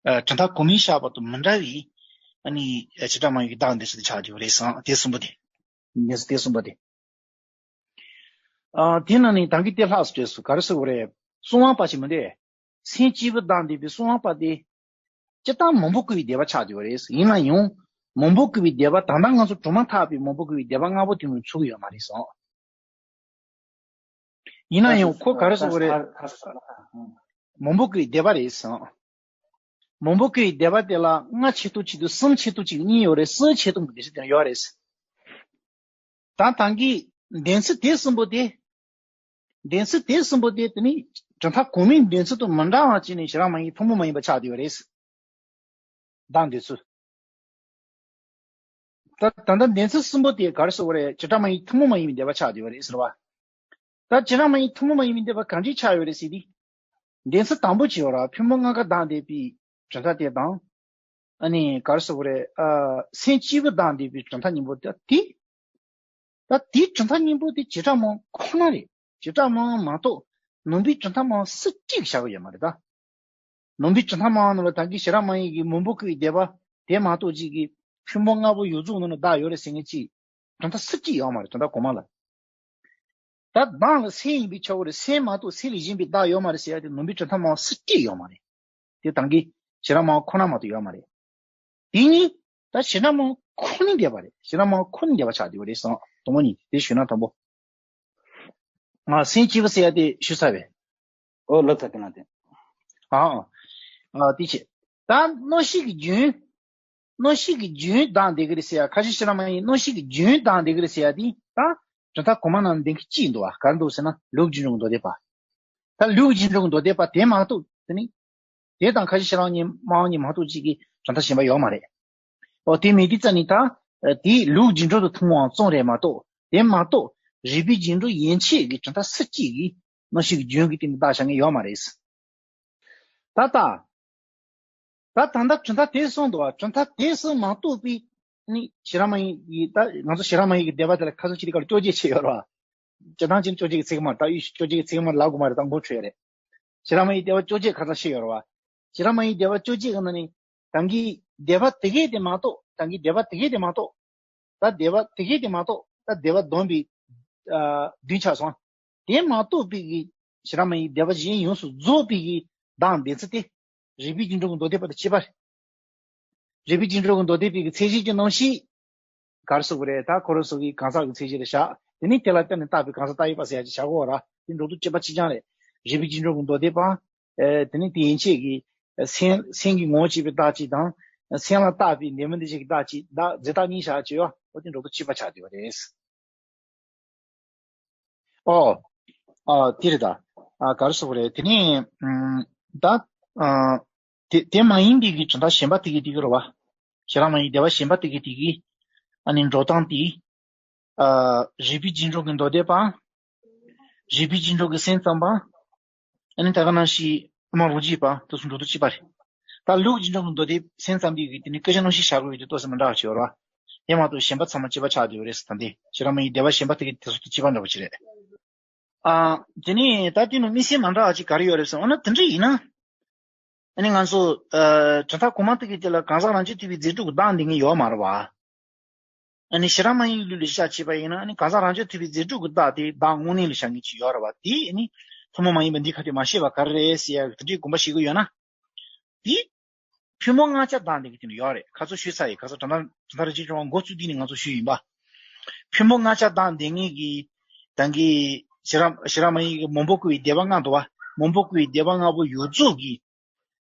ཨ་གྲུབ་མཐའ་གོ་མིན་ཤར་བ་དང་མི་འདྲ་བའི་ཨ་ནི་བྱེ་བྲག་སྨྲ་བའི་གི་གདངས་འདི་ཚོ་དེ་ཆགས་བསྡད་ཡོད་རེད་ཟེར། དེ་གསུམ་པོ་དེ། འདི་ཚོ་དེ་གསུམ་པོ་དེ། ཨ་དེ་ནང་ནས་ད་གིན་དེ་ལྷག་སུ་བྲིས་སོང་། ག་རེ་ཟེར་དགོས་རེད། གསུང་བ་པ་ཞིག་མི་འདུག་སེམས་སྐྱིད་པོ་གདངས་བསྡད་པའི་གསུང་བ་པ་དེ། སྤྱིར་བཏང་མང་པོ་བསྐུལ་བའི་སྡེ་པ་ཆགས་བསྡད་ཡོད་རེད། ཡིན་ན་ཡང་མང་པོ་བསྐུལ་བའི་སྡེ་པ། ད་ལྟ་ང་ཚོ་གྲུབ་མཐའ་ཐོག་པའི་མང་པོ་བསྐུལ་བའི་སྡེ་པ་ལྔ་པོ་དེ་ནང་ཚུད་ཀྱི་ཡོད་མ་རེད་ཟེར། ཡིན་ན་ཡང་ཁོ་ག་རེ་ཟེར་དགོས་རེད། མང་པོ་བསྐུལ་བའི་སྡེ་པ་རེད་ཟེར། མང་པོ་བསྐུལ་བའི་སྡེ་པ་དེ་ལ་ལྔ་ཆེ་མཐོང་གཅིག་དང་གསུམ་ཆེ་མཐོང་གཅིག་གཉིས་ཡོད་རེད། གསུམ་ཆེ་མཐོང་གི་སྡེ་ཚན་དེ་ཡོད་རེད། ད་ད་གིན་སྡེ་ཚན་དེ་གསུམ་པོ་དེ། སྡེ་ཚན་དེ་གསུམ་པོ་དེ་དེ་ནི་གྲུབ་མཐའ་གོ་མིན་སྡེ་ཚན་དང་མི་འདྲ་བ་བྱས་ནས་བྱེ་བྲག་སྨྲ་བའི་ཐུན་མོང་མ་ཡིན་པ་ཆགས་བསྡད་ཡོད་རེད། གདངས་འདི་ཚོ། ད་ད་ལྟ་སྡེ་ཚན་གསུམ་པོ་དེ་ག་རེ་ཟེར་དགོས་རེད། བྱེ་བྲག་སྨྲ་བའི་ཐུན་མོང་མ་ཡིན་པའི་སྡེ་པ་ཆགས་བསྡད་ཡོད་རེད་ཟེར་བ། ད་བྱེ་བྲག་སྨྲ་བའི་ཐུན་མོང་མ་ཡིན་པའི་སྡེ་པ་གང་འདྲ་ཆགས་ཡོད་རེད་ཟེར་དུས། སྡེ་ཚན་དང་པོ་ཅིག་ཡོད་རེད། ཕུང་པོ་ལྔ་ཀ་གདངས་བསྡད་པའི་གྲུབ་མཐའ་དེ་དང་། ཨ་ནི་ག་རེ་ཟེར་དགོས་རེད། ཨ་སེམས་སྐྱིད་པོ་གདངས་བསྡད་པའི་གྲུབ་མཐའ་གཉིས་པོ་དེ། དེ། ད་དེའི་གྲུབ་མཐའ་གཉིས་པོ་དེ་བྱེ་བྲག་སྨྲ་བ་ཁོ་ན་རེད། བྱེ་བྲག་སྨྲ་བ་མ་གཏོགས་ནང་པའི་གྲུབ་མཐའ་སྨྲ་བ་སུ་གཅིག་བཞག་གི་ཡོད་མ་རེད་ད། ནང་པའི་གྲུབ་མཐའ་སྨྲ་བ་ནང་ལ་ད་གིན་བྱེ་བྲག་སྨྲ་བའི་གི་མང་པོ་བསྐུལ་བའི་སྡེ་པ་དེ་མ་གཏོགས་གཅིག་གིས་ཕུང་པོ་ལྔ་པོ་ཡོངས་རྫོགས་ནང་ལ་བདག་ཡོད་རེད་ཟེར་མཁན་གཅིག་གྲུབ་མཐའ་སུ་གཅིག་ཡོད་མ་རེད། གྲུབ་མཐའ་གོང་མ་ལ། ད་གདངས་ལ་སེམས་ཡིན་པའི་ཆ་བོ་རེད། སེམས་མ་གཏོགས་སེམས་ལས་གཞན་པའི་བདག་ཡོད་མ་རེད་ཟེར་ཡ་དེ་ནང་པའི་གྲུབ་མཐའ་སྨྲ་བ་སུ་གཅིག་ཡོད་མ་རེད། དེ་ད་གིན་བྱེ་བྲག་སྨྲ་བ་ཁོ་ན་མ་གཏོགས་ཡོད་མ་རེད། དེ་གཉིས་ད་བྱེ་བྲག་སྨྲ་བ་ཁོ་ནའི་སྡེ་པ་རེད། བྱེ་བྲག་སྨྲ་བ་ཁོ་ནའི་སྡེ་པ་ཆགས་བསྡད་པ་རེད་ཟེར། དང་པོ་གཉིས་དེ་ཞུས་ན་དང་པོ། ང་སེམས་སྐྱིད་པོ་ཟེར་ཡ་དེ་ཞུས་ཚར་བས། ཨོ་ལབ་ཚར་དེ་ན་དེ། ཨ་ཨ་དེ་བྱས། ད་རྣམ་ཤེས་ཀྱི་རྒྱུན། རྣམ་ཤེས་ཀྱི་རྒྱུན་གདངས་བསྡད་ཀྱི་རེད་ཟེར་ཡ། ཁ་ཆེ་ཕྱི་ནང་མ་ཡིན་རྣམ་ཤེས་ཀྱི་རྒྱུན་གདངས་བསྡད་ཀྱི་རེད་ཟེར་ཡ་དེ་ད་གྲུབ་མཐའ་གོང་མ་ནང་ལྡན་གྱི་གཅིག་འདུག་བ། ག་རེ་འདུག་ཟེར་ན་ལུགས་རྒྱུན་འབྲུམ་མདོ་སྡེ་པ། ད་ལུགས་རྒྱུན་འབྲུམ་མདོ་སྡེ་པ་དེ་མ་གཏོགས་དེ་ནི། དེ་དང་ཁ་ཆེ་ཕྱི་ནང་གཉིས་སྨྲ་བ་གཉིས་མ་གཏོགས་གཅིག་གི་གྲུབ་མཐའ་གཞན་པ་ཡོད་མ་རེད། ཨོ་དེ་མེད་དུས་ཙ་ནི་ད། དེ་ལུགས་རྒྱུན་འབྲུམ་དང་ཐུན་མོང་བ་ཙམ་རེད་མ་གཏོགས། དེ་མ་གཏོགས་རིགས་པའི་རྒྱུན་འབྲུམ་ཡན་ཆད་ཀྱི་གྲུབ་མཐའ་སུ་གཅིག་གིས་རྣམ་ཤེས་ཀྱི་རྒྱུན་གྱི་སྟེང་དུ་བདག་བཞག་མཁན་ཡོད་མ་རེད། ད་ལྟ། ད་ད་ལྟ་གྲུབ་མཐའ་དེ་གསུངས་འདུག་བ། གྲུབ་མཐའ་དེ་གསུམ་མ་གཏོགས་པའི་ནི་བྱེ་བྲག་སྨྲ་བའི་ཡི་ད་ང་ཚོ་བྱེ་བྲག་སྨྲ་བའི་གི་སྡེ་པ་དེ་ལ་ཁ་སང་ཕྱི་དེ་གར་བཅོ་བརྒྱད་ཕྱེ་ཡོད་རེད་བ། སྤྱིར་བཏང་ཅན་བཅོ་བརྒྱད་ཀྱི་ཚིག་མ་ད་ཡུལ་བཅོ་བརྒྱད་ཀྱི་ཚིག་མ་ལབ་དགོས་མ་རེད། ད་མགོ་འཁྲུལ་ཡོད་རེད། བྱེ་བྲག་སྨྲ་བའི་སྡེ་པ་བཅོ་བརྒྱད་ཁ་སང་ཕྱེ་ཡོད་རེད་བ། བྱེ་བྲག་སྨྲ་བའི་སྡེ་པ་བཅོ་བརྒྱད་ཀྱི་ནང་ནས་ད་གིན་སྡེ་པ་དེ་གས་དེ་མ་གཏོགས། ད་གིན་སྡེ་པ་དེ་གས་དེ་མ་གཏོགས། ད་སྡེ་པ་དེ་གས་དེ་མ་གཏོགས་ད་སྡེ་པ་བསྡོམས་པའི་ཨ་བདུན་ཆགས་སོང་། དེ་མ་གཏོགས་པའི་གི་བྱེ་བྲག་སྨྲ་བའི་སྡེ་པ་གཞན་ཡོངས་སུ་རྫོགས་པའི་གི་གདངས་སྡེ་ཚན་དེ་རིགས་པའི་རྒྱུན་འབྲུམ་གྱི་མདོ་སྡེ་པ་དང་གཅིག་པ་རེད། རིགས་པའི་རྒྱུན་འབྲུམ་གྱི་མདོ་སྡེ་པའི་གི་ཚད་གཞི་གི་རྣམ་ཤེས་ག་རེ་ཟེར་དགོས་རེད། ད་ཁོ་རང་ཚོ་གི་གང་ཟག་གི་ཚད་གཞི་རེད་བཞག་དེ་ནས་དེ་ལ་བརྟེན་ནས་བཏགས་པའི་གང་ཟག་བཏགས་ཡོད་པ་ཟེར་ཡ་ཅིག་བཞག་གོ་ར། དེ་འགྲོ་དུས་གཅིག་པ་གཅིག་རྐྱང་རེད། རིགས་པའི་རྒྱུན་འབྲུམ་གྱི་མདོ་སྡེ་པ། ཨེ་དེ་ནས་དེ་ཡན་ཆད་ཀྱི་སེམས་སེམས་ཀྱི་ངོ་བོ་བྱས་པའི་བདག་གཅིག་དང་། སེམས་ལ་བཏགས་པའི་འདས་མ་འདས་ཆོས་ཀྱི་བདག་གཅིག་བདག་རྫས་བཏགས་གཉིས་བཞག་བྱས་ཡོད། འོ་དེ་འགྲོ་དུས་གཅིག་པ་ཆགས་བསྡད་པ་རེད། ཨོ། ཨ་དེ་རེད་ད། ཨ་ག་རེ་ཟེར་དགོས་རེད། དེ་ནས་ཨམ་ད་ཨ་དེ་དེ་མ་ཡིན་པའི་གི་གྲུབ་མཐའ་གཞན་པ་དེ་གི་དེ་གི་རེད་བ། བྱེ་བྲག་སྨྲ་བའི་སྡེ་པ་གཞན་པ་དེ་གི་དེ་གི་ཨ་ནི་འགྲོ་སྟངས་དེ། ཨ་རིགས་པའི་རྒྱུན་འབྲུམ་གྱི་མདོ་སྡེ་པ། རིགས་པའི་རྒྱུན་འབྲུམ་གྱི་སེམས་ཙམ་པ། ཨ་ནི་ད་ག་ནང་བཞིན་དབུ་མ་རང་རྒྱུད་པ་དེ་ཚོ་འགྲོ་དུས་གཅིག་པ་རེད། ད་ལུགས་རྒྱུན་འབྲུམ་གྱི་མདོ་སྡེ་སེམས་ཙམ་པའི་གི་དེ་ནི་སྐད་ཆ་རྣམ་བཤད་བྱ་དགོས་ཡོད་དུས་ཏོག་ཙམ་མི་འདྲ་བ་ཅིག་ཡོད་རེད་བ། དེ་མ་གཏོགས་གཞན་པ་ཚང་མ་གཅིག་པ་ཆགས་བསྡད་ཡོད་རེད་ཟེར། ད་འདི་བྱེ་བྲག་སྨྲ་བའི་སྡེ་པ་གཞན་པ་དེ་གི་དེ་ཚོ་དང་གཅིག་པ་འདྲ་བོ་ཅིག་རེད། ཨ་དེ་ནས་ད་དེ་ནི་དམིགས་བསལ་མ་འདྲ་བ་ཅིག་ག་རེ་ཡོད་རེད་ཟེར། འོ་ན་དེ་འདྲ་ཡིན་ན། ཨ་ནི་ང་ཚོ་ཨ་གྲུབ་མཐའ་གོང་མ་དེ་གི་དེ་ལ་གང་ཟག་རང་རྐྱ་ཐུབ་པའི་རྫས་གྲུབ་ཀྱི་བདག་འདི་ངེས་ཡོད་མ་རེད་བ། ཨ་ནི་བྱེ་བྲག་སྨྲ་བའི་ལུགས་ལ་ཆ་བྱས་པ་ཡིན་ན། ཨ་ནི་གང་ཟག་རང་རྐྱ་ཐུབ་པའི་རྫས་གྲུབ་ཀྱི་བདག་དེ་བདག་དངོས་གནས་ལ་བཞག་མཁན་ཅིག་ཡོད་རེད་བ། དེ་ཨ་ནི་ཐུན་མོང་མ་ཡིན་པ་འདི་ག་དེ་མ་བཤད་པ་ག་རེ་རེད་ཟེར་ཡ་གི་དེ་འདྲའི་དགོངས་པ་བཞེས་ཀྱི་ཡོད་ན། དེ་ཕུང་པོ་ལྔ་ཆ་བདག་འདི་གི་དེ་ནི་ཡོད་རེད། ཁ་སང་ཞུས་ཚར་ཡིན། ཁ་སང་གྲུབ་མཐའ་གྲུབ་མཐའ་རིགས་གཅིག་སྐྱོང་བ་འགོ་བཙུགས་དུས་ནས་ང་ཚོ་ཞུས་ཡིན་པ། ཕུང་པོ་ལྔ་ཆ་བདག་འདི་ངེས་ཀྱི་ད་གིན་བྱེ་བྲག་བྱེ་བྲག་སྨྲ་བའི་གི་མང་པོ་བསྐུལ་བའི་སྡེ་པ་ལྔ་འདུག་བ། མང་པོ་བསྐུལ་བའི་སྡེ་པ་ལྔ་པོ་ཡོངས་རྫོགས་ཀྱི་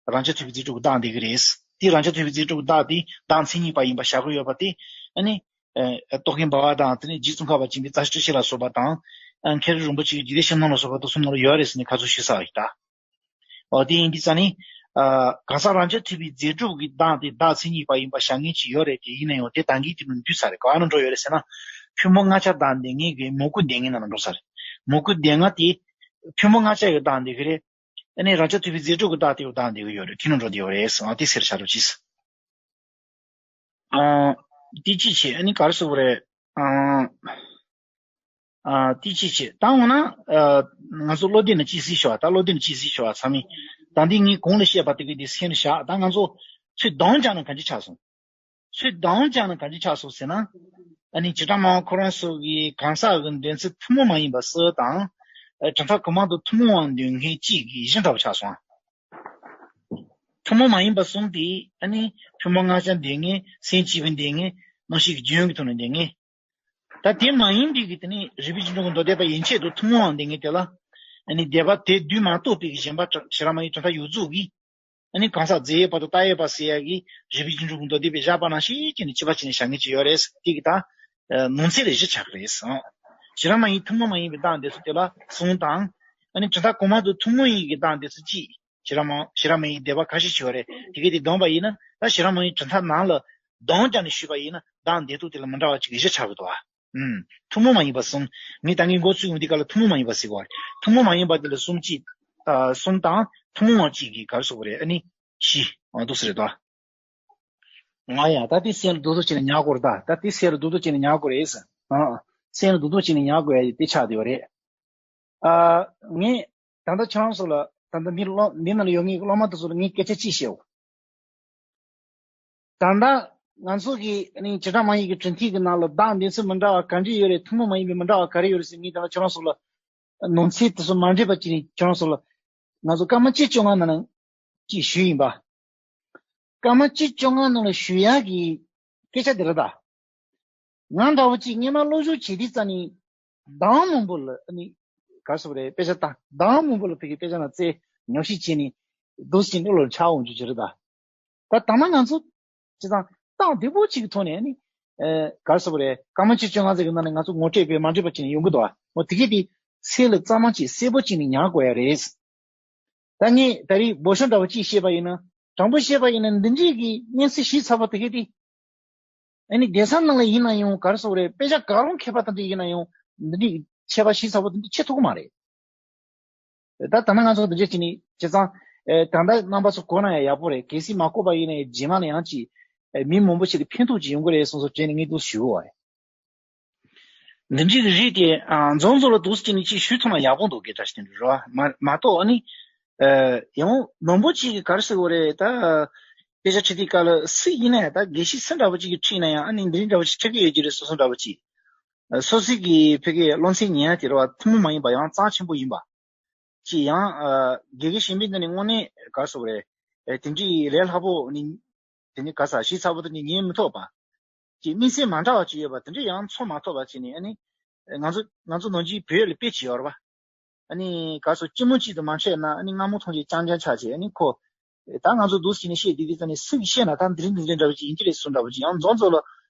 རང་རྐྱ་ཐུབ་པའི་རྫས་གྲུབ་ཀྱི་བདག་འདི་གི་རེད། དེ་རང་རྐྱ་ཐུབ་པའི་རྫས་གྲུབ་ཀྱི་བདག་དེ་བདག་མཚན་ཉིད་པ་ཡིན་པ་བཞག་གི་ཡོད་པ་དེ། ཨ་ནི་ཨ་རྟོག་གེ་འབར་བ་དང་། དེ་ནས་རྗེ་ཙོང་ཁ་པ་འཇིགས་མེད་རྩ་ཤེ་བཀྲ་ཤིས་ལ་སོགས་པ་དང་། ཨ་མཁས་གྲུབ་རིན་པོ་ཆེ་གི་རྒྱུད་སྡེ་བཤམས་སྟོན་ལ་སོགས་པ་དེ་གསུམ་ནང་ལ་ཡོད་རེད་ཟེར་ནས་ཁ་སང་ཞུས་ཚར་བ་ཡིན་ད། ཨོ་དེ་ཡིན་དུས་ཙང་ནི། ཨ་གང་ཟག་རང་རྐྱ་ཐུབ་པའི་རྫས་གྲུབ་ཀྱི་བདག་དེ་བདག་མཚན་ཉིད་པ་ཡིན་པ་བཞག་མཁན་ཅིག་ཡོད་རེད་དེ། ཡིན་ན་ཡང་དེ་བདག་གི་དེ་ནང་འདུས་ས་རེད། ག་བ་ན་འགྲོ་ཡོད་རེད་ཟེར་ན། ཕུང་པོ་ལྔ་ཆར་བདག་འདོད་མཁན་གྱི་མོས་གུས་འདོད་མཁན་ནང་ལ་འགྲོ་ས་རེད། མོས་གུས་འདོད་མཁན་དེ་ཕུང་པོ་ལྔ་ཆར་གྱི་བདག་འདོད་ཀྱི་རེད། ཨ་ནི་རང་རྐྱ་ཐུབ་པའི་རྫས་གྲུབ་ཀྱི་བདག་དེ་བདག་འདོད་ཀྱི་ཡོད་རེད། དེ་ནང་འགྲོ་བསྡད་ཡོད་རེད་ཟེར་བ་དེ་སེལ་བྱ་རོགས་གྱིས། ཨ་དེ་ཅི་བྱེད། ཨ་ནི་ག་རེ་ཟེར་དགོས་རེད། ཨ་ཨ་དེ་ཅི་བྱེད། ད་འོ་ན་ཨ་ང་ཚོ་བློ་གཏད་ནས་ཅི་གཟིགས་ཤོག་ད་བློ་གཏད་ནས་ཅི་གཟིགས་ཤོག་ཚང་མས། ད་འདི་ངས་གོང་ལ་བཤད་པ་དེ་གི་དེ་སེམས་ལ་བཞག་ད་ང་ཚོ་ཚུར་སྡོམ་རྒྱག་ན་ག་འདྲ་ཆགས་སོང་། ཚུར་སྡོམ་རྒྱག་ན་ག་འདྲ་ཆགས་སོང་ཟེར་ན། ཨ་ནི་བྱེ་བྲག་སྨྲ་བ་ཁོ་རང་ཚོ་གི་གང་ཟག་གི་འདོད་ཚུལ་ཐུན་མོང་མ་ཡིན་པ་གསུམ་དང་། ཨ་གྲུབ་མཐའ་གོང་མ་དང་ཐུན་མོང་བ་འདོད་མཁན་གཅིག་གི་གཞི་འདྲ་བ་ཆགས་སོང་། ཐུན་མོང་མ་ཡིན་པ་གསུམ་དེ་ཨ་ནི་ཕུང་པོ་ལྔ་ཆར་འདོད་མཁན། སེམས་བསྐྱེད་པའི་འདོད་མཁན། རྣམ་ཤེས་ཀྱི་རྒྱུན་གྱི་ཐོག་ནས་འདོད་མཁན། ད་དེ་མ་ཡིན་པའི་གི་དེ་ནི་རིགས་པའི་རྒྱུན་འགྲོ་གི་མདོ་སྡེ་པ་ཡན་ཆད་དུ་ཐུན་མོང་བ་འདོད་མཁན་དེ་ལ། ཨ་ནི་སྡེ་པ་དེ་བསྡུས་མ་གཏོགས་པའི་གི་གཞན་པ་བྱེ་བྲག་སྨྲ་བའི་གྲུབ་མཐའ་ཡོངས་རྫོགས་ཀྱི། ཨ་ནི་གང་ཟག་རྫས་ཡོད་པ་དང་རྟགས་ཡོད་པ་ཟེར་ཡ་གི་རིགས་པའི་རྒྱུན་འགྲོ་གི་མདོ་སྡེ་པས་བཞག་པ་ནང་བཞིན་བྱས་ནས་གཅིག་པ་བྱས་ནས་བཞག་མཁན་ཅིག་ཡོད་རེད། དེ་གི་ད་ནང་ཚན་ལ་བཞི་ཆགས་ཀྱི་རེད། བྱེ་བྲག་སྨྲ་བའི་ཐུན་མོང་མ་ཡིན་པའི་བདག་འདོད་ཚུལ་དེ་ལ་གསུམ་དང་། ཨ་ནི་གྲུབ་མཐའ་གོང་མ་དང་ཐུན་མོང་ཡིན་གྱི་བདག་འདོད་ཚུལ་གཅིག་བྱེ་བྲག་སྨྲ་བྱེ་བྲག་སྨྲ་བའི་སྡེ་པ་ཁ་ཤས་ཤིག་ཡོད་རེད། དེ་གས་དེ་བསྡོམས་པ་ཡིན་ན་ད་བྱེ་བྲག་སྨྲ་བའི་གྲུབ་མཐའ་ནང་ལ་བསྡོམས་བྱས་ནས་ཞུས་པ་ཡིན་ན་བདག་འདོད་ཚུལ་དེ་ལ་མི་འདྲ་བ་གཅིག་བཞི་ཆགས་ཀྱི་འདུག་ཨ། ཨུམ། ཐུན་མོང་མ་ཡིན་པ་གསུམ། ངས་ད་གིན་འགོ་ཚུགས་ཡོང་དུས་སྐབས་ལ་ཐུན་མོང་མ་ཡིན་པ་ཟེར་གོ། ཐུན་མོང་མ་ཡིན་པ་དེ་ལ་གསུམ་གཅིག་ཨ་གསུམ་དང་ཐུན་མོང་བ་གཅིག་གིས་ག་རེ་ཟེར་དགོས་རེད། ཨ་ནི་བཞི། ཨ་འདུག་སེ་རེད་དོ། ང་ཡང་ད་དེ་སེམས་ལ་རྡོག་རྡོག་བྱས་ནས་ཉར་དགོས་རེད་ད། ད་དེ་སེམས་ལ་རྡོག་རྡོག་བྱས་ནས་ཉར་དགོས་རེད་ཟེར། ཨ་སེམས་ལ་རྡོག་རྡོག་བྱས་ནས་ཉར་དགོས་ཡ་དེ་ཆགས་བསྡད་ཡོད་རེད། ཨ་ངས་ད་ལྟ་ཁྱེད་རང་ཚོ་ལ་ད་ལྟ་འདི་སློབ་འདི་ནང་ལ་ཡོད་ངེས་ཀྱི་སློབ་མ་དེ་ཚོ་ལ་ངས་སྐད་ཆ་གཅིག་བཤད་འོ། ད་ལྟ་ང་ཚོ་གི་ཨ་ནི་བྱེ་བྲག་སྨྲ་བའི་གི་གྲུབ་མཐའི་གི་ནང་ལ་བདག་འདོད་ཚུལ་མི་འདྲ་བ་ག་འདྲ་ཡོད་རེད། ཐུན་མོང་མ་ཡིན་པའི་མི་འདྲ་བ་ག་རེ་ཡོད་རེད་ཟེར་ངས་ད་ལྟ་ཁྱེད་རང་ཚོ་ལ་ནང་ཚན་དེ་ཚོ་མ་འདྲེས་པ་ཅིག་ནས་ཁྱེད་རང་ཚོ་ལ་ང་ཚོ་སྐར་མ་གཅིག་བཅོ་ལྔ་ནང་ལ་ཅིག་ཞུས་ཡིན་པ། སྐར་མ་གཅིག་བཅོ་ལྔ་ནང་ལ་ཞུ་ཡག་གི་སྐད་ཆ་དེ་རེད་ད། ང་འདྲ་བོ་ཅིག་སྔས་མ་སློབ་སྦྱོང་བྱེད་དུས་ཙ་ནས་གདངས་མང་པོ་ལ་ཨ་ནི་ག་རེ་ཟེར་དགོས་རེད། དཔེ་ཆ་ད་གདངས་མང་པོ་ལ་ཕ་གི་དཔེ་ཆ་ནང་རྩལ་ཉམས་ཞིབ་བྱས་ནས་འདུག་སེ་བློ་ལ་འཆར་འོང་རྒྱུ་ཅིག་རེད་ད། ད་ད་མ་ང་ཚོ་བྱས་ཙང་སྟངས་བདེ་པོ་ཅིག་གི་ཐོག་ནས་ཨ་ནི་ཨ་ག་རེ་ཟེར་དགོས་རེད། སྐར་མ་གཅིག་བཅོ་ལྔ་ཙམ་གྱི་ནང་ནས་ང་ཚོ་ངོ་སྤྲོད་དཔེ་མ་འདྲེས་པ་བྱས་ནས་ཡོང་གི་འདུག་ཨ། འོ་དེ་གས་དེ་སེམས་ལ་གཙང་མ་ཅིག་གསལ་པོ་བྱས་ནས་ཉར་དགོས་ཡ་རེད། ད་ངས་ད་རེས་འབོ་ཤོ་འདྲ་བོ་གཅིག་བཤད་པ་ཡིན་ན། དྲང་པོ་བཤད་པ་ཡིན་ན་འདི་འདྲས་ཀྱི་སྙན་ཚིག་ཞིག་ཚར་བ་དེ་གས་དེ། ཨ་ནི་སྡེ་ས་ནང་ལ་ཡིན་ན་ཡང་ག་རེ་ཟེར་དགོས་རེད། དཔེ་ཆ་གང་རུང་མཁས་པ་དེ་འདྲས་ཡིན་ན་ཡང་འདི་འདྲས་ཀྱི་ཆད་པ་ཞིག་ཚར་བ་དེ་འདྲས་ཆད་ཐུབ་ཀྱི་མ་རེད། ད་ད་ནང་ང་ཚོ་འདི་འདྲས་བྱས་ནས་བྱས་ཙང་། ཨེ་ད་ལྟ་རྣམ་པ་ཚོ་གོ་ན་ཡང་ཡག་པོ་རེད། གལ་སྲིད་མ་གོ་བ་ཡིན་ན་ཡང་རྗེས་མ་ལ་ཡང་ཅིག་ཨེ་མི་མང་པོ་ཞིག་ལ་ཕན་ཐོགས་ཅིག་ཡོང་གི་རེད་བསམ་བསམ་བྱས་ནས་ངས་འདུག་ཞུ་གི་ཡོད་རེད། འདི་འདྲའི་རིགས་དེ་ཨ་རྫོང་རྫོང་ལ་འདུག་སེ་བྱས་ནས་ཅིག་ཞུས་ཐུབ་ན་ཡག་པོ་འདུག་གི་འདྲ་ཞིག་དེ་འདྲ་རེད་བ། མ་མ་གཏོགས་ཨ་ནི་ཨ་ཡང་མང་པོ་ཅིག་གིས་ག་རེ་ཟེར་དགོས་རེད་ད། དཔེ་ཆ་ཁྲིད་དུས་སྐབས་ལ་སུ་ཡིན་ན་ཡང་ད་དགེ་བཤེས་སུ་འདྲ་པོ་ཅིག་གིས་ཁྲིད་ན་ཡང་ཨ་ནི་འདི་འདྲ་འདྲ་པོ་ཅིག་ཁྲིད་ཀྱི་ཡོད་ཀྱི་རེད། སོ་སོ་འདྲ་པོ་ཅིག་ཨ་སོ་སོ་གི་ཕ་གི་སློབ་ཚན་ཉན་ཡ་དེ་རེད་བ། ཐུན་མོང་མ་ཡིན་པ་ཡང་རྩ་ཆེན་པོ་ཡིན་པ། ཅིག་ཡང་ཨ་དགེ་རྒན་གཞན་པའི་འདི་ནས་དངོས་གནས་ག་རེ་ཟེར་དགོས་རེད། ཨ་དེ་འདྲའི་ལས་སླ་པོ་ནི་དེ་ནི་ག་ས་ཞིག་ཚ་པོ་དེ་ནི་ཉན་མི་ཐུབ་པ། ཅིག་དམིགས་བསལ་མ་འདྲ་བ་ཅིག་ཡོད་པ་དེ་འདྲ་ཡང་ཚོར་མ་ཐུབ་པ་བྱས་ནས། ཨ་ནི་ང་ཚོ་ང་ཚོ་ནང་ཆེན་བོད་ལ་དཔེ་ཅིག་ཡོད་རེད་པ། ཨ་ནི་ག་སོ་སྐྱི་མོ་གཅིག་དང་མ་འཕྲད་ན་ཨ་ནི་མངར་མོ་འཐུང་རྒྱུ་རྐྱང་རྐྱང་ཆགས་བྱས། ཨ་ནི་ཁོ་ད་ང་ཚོ་འདུག་སེ་བྱས་ནས་བཤད་བསྡད་དུས་ཙ་ནས་སུ་གིས་བཤད་ན་ད་འདི་རིགས་འདི་འདྲ་འདྲ་བ་ཅིག་ཡིན་གྱི་རེད་བསམ་འདྲ་བ་ཅིག་ཡང་རྫོང་ཚོ་ལ་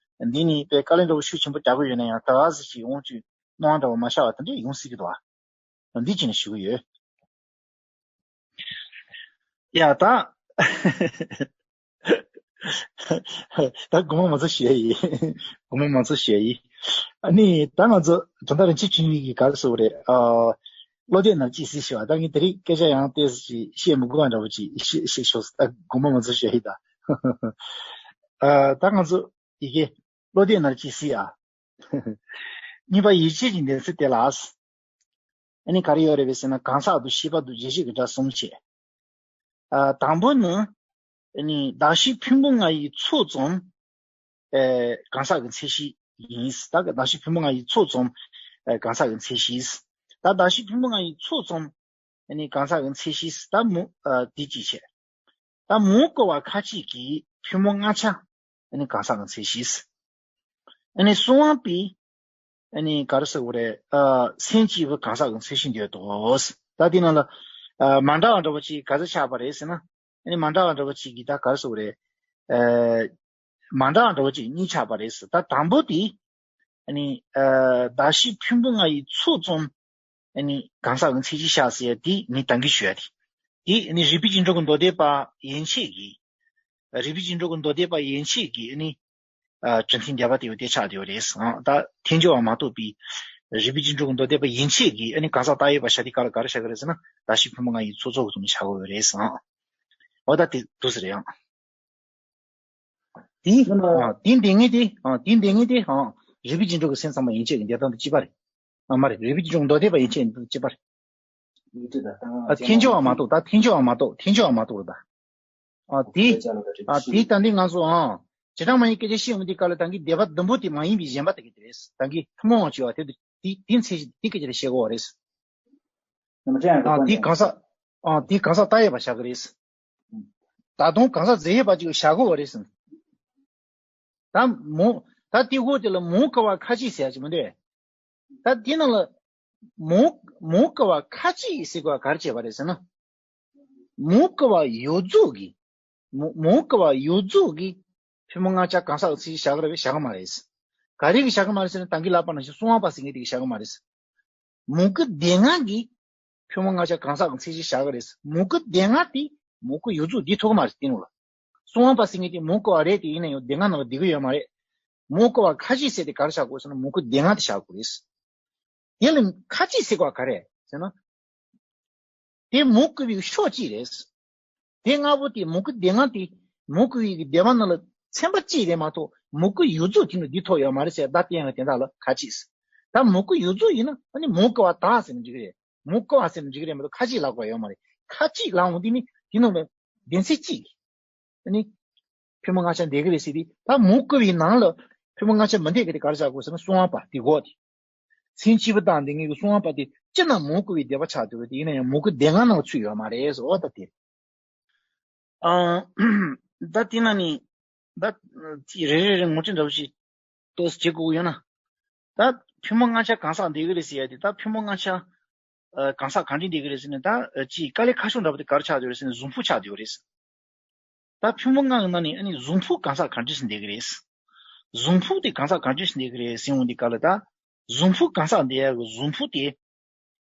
འདི་ནི་དཔེ་དཀའ་ལས་འདྲ་བོ་ཤུགས་ཆེན་པོ་རྒྱག་གི་ཡོད་ན་ཡང་ད་ག་ཟེ་ཞིག་འོང་བཅུག་སྣང་བ་འདྲ་བོ་མ་ཤར་བ་དེ་འདྲ་ཡོང་སྲིད་ཀྱི་འདུག་ཨ། འདི་བྱས་ནས་ཞུ་གི་ཡོད། ཡ་ད། ད་དགོངས་པ་མ་ཚོམ་ཞུ་ཡ་ཡིན། དགོངས་པ་མ་ཚོམ་ཞུ་ཡ་ཡིན། ཨ་ནི་ད་ང་ཚོ་དོན་དག་རིན་ཆེན་ཆོས་ཉིད་ཀྱི་ག་རེ་ཟེར་དགོས་རེད། ཨ། བློ་གཏད་ནང་ཅི་ཟིག་ཞུ་བ། ད་ངས་དེ་རིང་སྐད་ཆ་ཡང་ཏོག་ཙམ་ཞིག་བཤད་མི་དགོས་པ་འདྲ་བོ་ཅིག་བཤད་བཤད་ཤོག་ཨ། དགོངས་པ་མ་ཚོམ་ཞུ་ཡ་ཡིན་ད། ཨ། ད་ང་ཚོ་ཡི་གེ་བློ་གཏད་ནང་ཅི་ཟིག་ཨ། གཉིས་པ་ཡིད་ཆེས་ཀྱི་འདུན་ཚུལ་དེ་ལ། ཨ་ནི་ག་རེ་ཡོད་རེད་པས་ཟེར་ན་གང་ཟག་དང་ཤེས་པ་དང་རྗེས་ཤེས་ཀྱི་སྒྲ་གསུམ་བྱས། ཨ། དང་པོ་ནི། ཨ་ནི་གདགས་གཞི་ཕུང་པོ་ལྔ་ཡི་ཚོགས་ཙམ། ཨེ། གང་ཟག་གི་མཚན་གཞི་ཡིན། ད་གདགས་གཞི་ཕུང་པོ་ལྔ་ཡི་ཚོགས་ཙམ། ཨེ། གང་ཟག་གི་མཚན་གཞི། ད་གདགས་གཞི་ཕུང་པོ་ལྔ་ཡི་ཚོགས་ཙམ། ཨ་ནི་གང་ཟག་གི་མཚན་གཞི། ད་མུ། ཨ། དེ་གཅིག་བྱས། ད་མུ་གུ་བ་ཁ་ཅིག་གིས་ཕུང་པོ་ལྔ་ཆ། ཨ་ནི་གང་ཟག་གི་མཚན་གཞི། ཨ་ནི་གསུམ་པ་པས། ཨ་ནི་ག་རེ་ཟེར་དགོས་རེད། ཨ། སེམས་བསྐྱེད་པའི་གང་ཟག་གི་མཚན་གཞི་འདོད་དོ། ད་དེ་ནང་ལ། ཨ། མ་འདྲ་བ་འདྲ་བོ་ཅིག་ག་ཚོད་ཆགས་པ་རེད་ཟེར་ན། ཨ་ནི་མ་འདྲ་བ་འདྲ་བོ་ཅིག་གིས་ད་ག་རེ་ཟེར་དགོས་རེད། ཨ། མ་འདྲ་བ་འདྲ་བོ་ཅིག་གཉིས་ཆགས་པ་རེད་ཟེར། ད་དང་པོ་དེ། ཨ་ནི། ཨ། གདགས་གཞི་ཕུང་པོ་ལྔ་ཡི་ཚོགས་ཙམ། ཨ་ནི་གང་ཟག་གི་མཚན་གཞི་བཞག་ཟེར་ཡ་དེ་ངས་ད་གིན་ཞུ་ཡ་དེ། དེ་ནི་རིག་པའི་རྗེས་འགྲོ་གི་མདོ་སྡེ་པ་ཡན་ཆད་ཀྱིས། རིག་པའི་རྗེས་འགྲོ་གི་མདོ་སྡེ་པ་ཡན་ཆད་ཀྱིས་ནི། ཨ་གྲུབ་མཐའི་བརྒྱད་པ་དེ་ཡོད་དེ་ཆགས་བསྡད་ཡོད་རེད། ཨ་ད་ཐལ་འགྱུར་བ་མ་གཏོགས་པའི་རིག་པའི་རྗེས་འགྲོ་གི་མདོ་སྡེ་པ་ཡན་ཆད་ཀྱིས་ཨ་ནི་གང་ཟག་བཏགས་ཡོད་པ་བཞག་དེ་ག་ལ་ག་རེ་བཞག་གི་རེད་ཟེར་ན། བརྟག་གཞི་ཕུང་པོ་ལྔ་ཡི་ཚོགས་རྫོགས་ཀྱི་ཐོག་ནས་བཞག་གི་ཡོད་རེད། ཨ་འོ་ད་དེ་འདུག་ཟེར་ཡང་། དེ་ཨ་དེ་འདི་ངེས་དེ་ཨ་དེ་འདི་ངེས་དེ་ཨ་རིག་པའི་རྗེས་འགྲོ་གི་སེམས་ཚང་མ་ཡན་ཆད་ཀྱི་འདི་དང་དུ་གཅིག་པ་རེད། ཨ་མ་རེད། རིག་པའི་རྗེས་འགྲོ་མདོ་སྡེ་པ་ཡན་ཆད་དུ་གཅིག་པ་རེད། ཨ་ཐལ་འགྱུར་བ་མ་གཏོགས། ད་ཐལ་འགྱུར་བ་མ་གཏོགས། ཐལ་འགྱུར་བ་མ་གཏོགས་རེད་ད། ཨ་དེ་ཨ་དེ་ད་འདི་ང་ཚོ་ཨ་བྱེ་བྲག་སྨྲ་བའི་སྐད་ཆ་བཤད་འོང་དུས་སྐབས་ལ་ད་གིན་སྡེ་པ་བདུན་པོ་དེ་མ་ཡིན་པའི་གཞན་པ་དེ་གི་དེ་རེད། ད་གིན་ཐུན་མོང་བ་བྱས་པ་དེ་དེ་དེ་མཚན་གཞི་དེ་སྐད་ཆ་རེ་བཤད་དགོས་པ་རེད། ཨ་དེ་གང་ཟག་ཨ་དེ་གང་ཟག་བཏགས་ཡོད་པ་བཞག་གི་རེད། ད་དུང་གང་ཟག་རྫས་ཡོད་པ་ཅིག་བཞག་དགོས་པ་རེད་ཟེར། ད་མུ་ད་དེ་འོག་དེ་ལ་མུ་ག་བ་ཁ་ཅིག་ཟེར་ཡ་ཅིག་མི་འདུག་ད་དེ་ནང་ལ་མུ་མུ་ག་བ་ཁ་ཅིག་ཟེར་དགོས་པ་ག་རེ་བྱས་པ་རེད་ཟེར་ན། མུ་ག་བ་ཡོངས་རྫོགས་ཀྱི་མུ་མུ་ག་བ་ཡོངས་རྫོགས་ཀྱི་ཕུང་པོ་ལྔ་ཆ་གང་ཟག་གི་མཚན་གཞི་བཞག་གི་རེད་པས། བཞག་གི་མ་རེད། ག་རེ་གི་བཞག་གི་མ་རེད་ཟེར་ན། ད་གིན་ལབ་པ་ནང་བཞིན་གསང་བ་པ་ཟེར་མཁན་དེ་གིས་བཞག་གི་མ་རེད། མུ་གེ་སྡེ་ལྔ་གི་ཕུང་པོ་ལྔ་ཆ་གང་ཟག་གི་མཚན་གཞི་བཞག་གི་རེད། མུ་གེ་སྡེ་ལྔ་དེ་མུ་གེ་ཡོངས་རྫོགས་འདི་ཐུག་གི་མ་རེད། དེ་ནང་ལ་གསང་བ་པ་ཟེར་མཁན་དེ་མུ་གེ་བ་རེད་དེ། ཡིན་ན་ཡང་སྡེ་ལྔ་ནང་ལ་འདུ་གི་ཡོད་མ་རེད། མུ་གེ་བ་ཁ་ཅིག་ཟེར་དེ་ག་རེ་བཞག་དགོས་ཟེར་ན། མུ་གེ་སྡེ་ལྔ་དེ་བཞག་དགོས་རེད། དེ་ལ་ཁ་ཅིག་ཟེར་བ་ག་རེ་ཟེར་ན། དེ་མུ་གེ་བའི་ཕྱོགས་གཅིག་རེད། དེ་ལྔ་པོ་དེ་མུ་གེ་སྡེ་ལྔ་དེ་མུ་གེ་བའི་གི་སྡེ་པ་ནང་ལ་ཚན་པ་གཅིག་རེད་མ་གཏོགས། མུ་གེ་ཡོངས་རྫོགས་དེ་ནི་འདི་ཐོག་ཡོད་མ་རེད་ཟེར། ད་བསྟན་ཡང་དེ་དག་ལ་ཁ་ཅིག་ཟེར། ད་མུ་གེ་ཡོངས་རྫོགས་ཡིན་ན་ཨ་ནི་མུ་གེ་བ་དག་ཟེར་ན་འགྲིག་གི་རེད། མུ་གེ་བ་ཟེར་ན་འགྲིག་གི་རེད་མ་གཏོགས་ཁ་ཅིག་ལབ་དགོས་ཡོད་མ་རེད། ཁ་ཅིག་ལབ་འོང་དུས་ནི་དེ་ནང་ལ་སྡེ་ཚན་གཅིག་ཨ་ནི་ཕུང་པོ་ལྔ་ཆ་འདུ་གི་རེད་ཟེར་དུས། ད་མུ་གེ་བའི་ནང་ལ་ཕུང་པོ་ལྔ་ཆ་མི་འདུ་གི་དེ་ག་རེ་བྱ་དགོས་ཟེར་ན། གསང་བ་པ་དེ་དགོས་དེ། མཚན་གཅིག་པུ་བཏགས་འདི་ངེས་ཀྱི་གསང་བ་པ་དེ་སྤྱིར་ན་མུ་གེ་བའི་སྡེ་པ་ཆགས་འདུག་གི། དེ་ཡིན་ན་ཡང་མུ་གེ་སྡེ་ལྔ་ནང་ལ་ཚུད་ཡོད་མ་རེད་ཟེར། འོ་ད་དེ། ཨ་ད་དེ་ན་ནི་ད་ཅི་རེ་རེ་རེ་ངོ་སྤྲོད་འདྲ་པོ་ཞིག་ཏོག་ཙམ་བྱེད་དགོས་ཀྱི་ཡོད་ན། ད་ཕུང་པོ་ལྔ་ཆ་གང་ཟག་འདུ་གི་རེད་ཟེར་ཡ་དེ། ད་ཕུང་པོ་ལྔ་ཆ་ཨ་གང་ཟག་གང་འདྲ་འདུ་གི་རེད་ཟེར་ན། ད་ཅི་དཀའ་ལས་ཁག་ཤོས་འདྲ་པོ་དེ་ག་རེ་ཆགས་བསྡད་ཡོད་རེད་ཟེར་ན། གཟུགས་ཕུང་ཆགས་བསྡད་ཡོད་རེད། ད་ཕུང་པོ་ལྔ་གི་ནང་ནས་ཨ་ནི་གཟུགས་ཕུང་གང་ཟག་གང་འདྲ་ཞིག་འདུ་གི་རེད། གཟུགས་ཕུང་དེ་གང་ཟག་གང་འདྲ་ཞིག་འདུ་གི་རེད་ཟེར་འོང་དུས་སྐབས་ལ། ད་གཟུགས་ཕུང་གང་ཟག་འདུ་ཡ་གི་གཟུགས་ཕུང་དེ་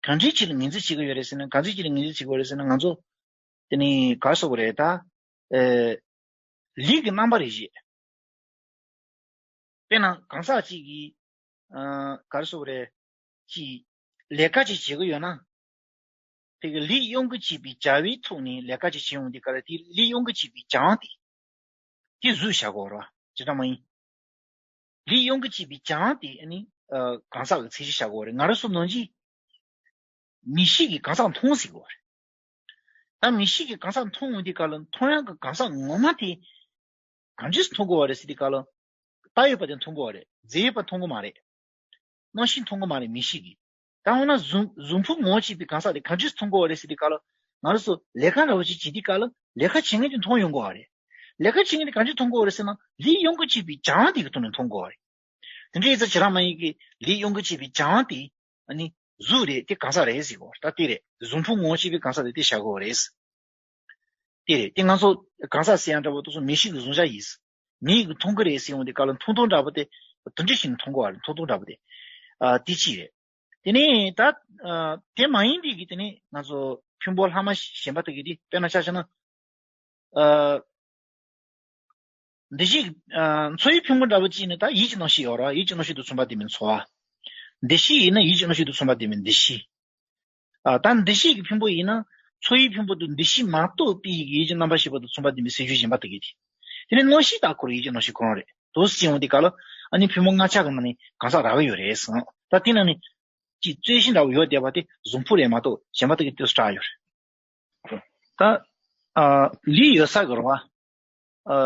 གང་འདྲའི་ཆེད་ལ་ངོས་འཛིན་བྱེད་ཀྱི་ཡོད་རེད་ཟེར་ན། གང་འདྲའི་ཆེད་ལ་ངོས་འཛིན་བྱེད་ཀྱི་ཡོད་རེད་ཟེར་ན། ང་ཚོ་དེ་ནི་ག་རེ་ཟེར་དགོས་རེད། ད་ཨེ་ལུས་ཀྱི་རྣམ་པ་རེ་བཞིན། དཔེར་ན་གང་ཟག་གཅིག་གིས་ཨ་ག་རེ་ཟེར་དགོས་རེད། ཅིག་ལས་ཀ་ཅིག་བྱེད་ཀྱི་ཡོད་ན། དེ་གི་ལུས་གཡོ་འགུལ་བྱེད་པའི་བྱ་བའི་ཐོག་ནས་ལས་ཀ་ཅིག་བྱེད་འོང་དུས་སྐབས་ལ། དེ་ལུས་གཡོ་འགུལ་བྱེད་པའི་བྱ་བ་དེ་དེ་གཟུགས་བཞག་དགོས་རེད་བ། ཇི་ལྟར་མ་ཡིན། ལུས་གཡོ་འགུལ་བྱེད་པའི་བྱ་བ་དེ་ཨ་ནི་ཨ་གང་ཟག་གི་མཚན་གཞི་བཞག་དགོས་རེད། ང་རང་ཚོ་ནང་བཞིན་མིག་ཤེས་ཀྱིས་གང་ཟག་མཐོང་ཟེར་དགོས་རེད། ད་མིག་ཤེས་ཀྱིས་གང་ཟག་མཐོང་འོང་དུས་སྐབས་ལ། མཐོང་ཡག་གི་གང་ཟག་ངོ་མ་དེ་གང་ཅིས་མཐོང་དགོས་པ་རེད་ཟེར་དུས་སྐབས་ལ། བཏགས་ཡོད་པ་དེ་མཐོང་དགོས་པ་རེད། རྫས་ཡོད་པ་མཐོང་གི་མ་རེད། རྣམ་ཤེས་མཐོང་གི་མ་རེད། མིག་ཤེས་ཀྱིས། ད་འོ་ན་གཟུགས་གཟུགས་ཕུང་ངོ་ཤེས་པའི་གང་ཟག་དེ་གང་ཅིས་མཐོང་དགོས་པ་རེད་ཟེར་དུས་སྐབས་ལ། ང་རང་ཚོ་ལས་ཀ་འདྲ་བོ་ཅིག་བྱེད་དུས་སྐབས་ལ་ལས་ཀ་བྱེད་མཁན་དེ་མཐོང་ཡོང་དགོས་པ་རེད། ལས་ཀ་བྱེད་མཁན་དེ་གང་ཅིས་མཐོང་དགོས་པ་རེད་ཟེར་ན། ལུས་གཡོ་འགུལ་བྱེད་པའི་བྱ་བ་དེ་གི་ཐོག་ནས་མཐོང་དགོས་པ་རེད། དེ་འདྲ་ཡིན་ཙང་ཇ་ར་མ་ཡིན་གྱི་ལུས་གཡོ་འགུལ་བྱེད་པའི་བྱ་བ་དེ་ཨ་ནི་གཟུགས་རེད། དེ་གང་ཟག་རེད་ཟེར་གོ། ད་དེ་རེད། གཟུགས་ཕུང་ངོ་ཤེས་པའི་གང་ཟག་དེ་དེ་བཞག་གོ་རེད། དེ་རེད། དེ་ང་ཚོ་གང་ཟག་ཟེར་ཡང་འདྲ་པོ་དེ་ཚོ་མིག་ཤེས་ཀྱི་གཟུང་བྱ་ཡིན། མིག་གིས་མཐོང་གི་རེད་ཟེར་ཡོང་དུས་སྐབས་ལ་མཐོང་སྟངས་འདྲ་པོ་དེ་དེ་འདྲ་ཞིག་མཐོང་གོ་བ་རེད། མཐོང་སྟངས་འདྲ་པོ་དེ་ཨ་དེ་གཅིག་རེད། དེ་ནས་ད་ཨ་དེ་མ་ཡིན་པའི་གི་དེ་ནས་ང་ཚོ་ཕུང་པོ་ལྷག་མ་གཞན་པ་དེ་གི་དེ་དཔེར་ན་ཆ་བཞག་ན། ཨ་འདུ་ཤེས་ཨ་ཚོར་བའི་ཕུང་པོ་འདྲ་པོ་གཅིག་ནི་ད་ཡིད་ཀྱི་རྣམ་ཤེས་ཡོད་རེད་བ། ཡིད་ཀྱི་རྣམ་ཤེས་དང་མཚུངས་པ་དེ་མིན་ཚོར་བ། འདུ་ཤེས་ཡིན་ན་ཡིད་ཀྱི་རྣམ་ཤེས་དང་མཚུངས་པ་དེ་མིན་འདུ་ཤེས། ཨ་ད་འདུ་ཤེས་ཀྱི་ཕུང་པོ་ཡིན་ན་ཚོར་བའི་ཕུང་པོ་དང་འདུ་ཤེས་མ་གཏོགས་པའི་ཡིད་ཀྱི་རྣམ་པར་ཤེས་པ་དང་མཚུངས་པ་དེ་མིན་སེམས་བྱུང་གཞན་པ་དེ་གི་དེ། དེ་ནས་རྣམ་ཤེས་དག་ཁོ་རང་ཡིད་ཀྱི་རྣམ་ཤེས་ཁོ་རང་རེད། དོ་སི་ཡོང་དུས་སྐབས་ལ་ཨ་ནི་ཕུང་པོ་ལྔ་ཆ་གི་ནང་ནས་གང་ཟག་རག་གི་ཡོད་རེད་ཟེར། ད་དེ་ནང་ནས་ཅིག་རྩོད་གཞི་འདྲ་བོ་ཡོད་བསྡད་པ་དེ་གཟུགས་ཕུང་རེད་མ་གཏོགས་གཞན་པ་དེ་གི་ལྟོས་སུ་བྲལ་ཡོད་རེད། ད་ཨ་ལུས་ཡོད་ས་གི་རེད་བ། ཨ་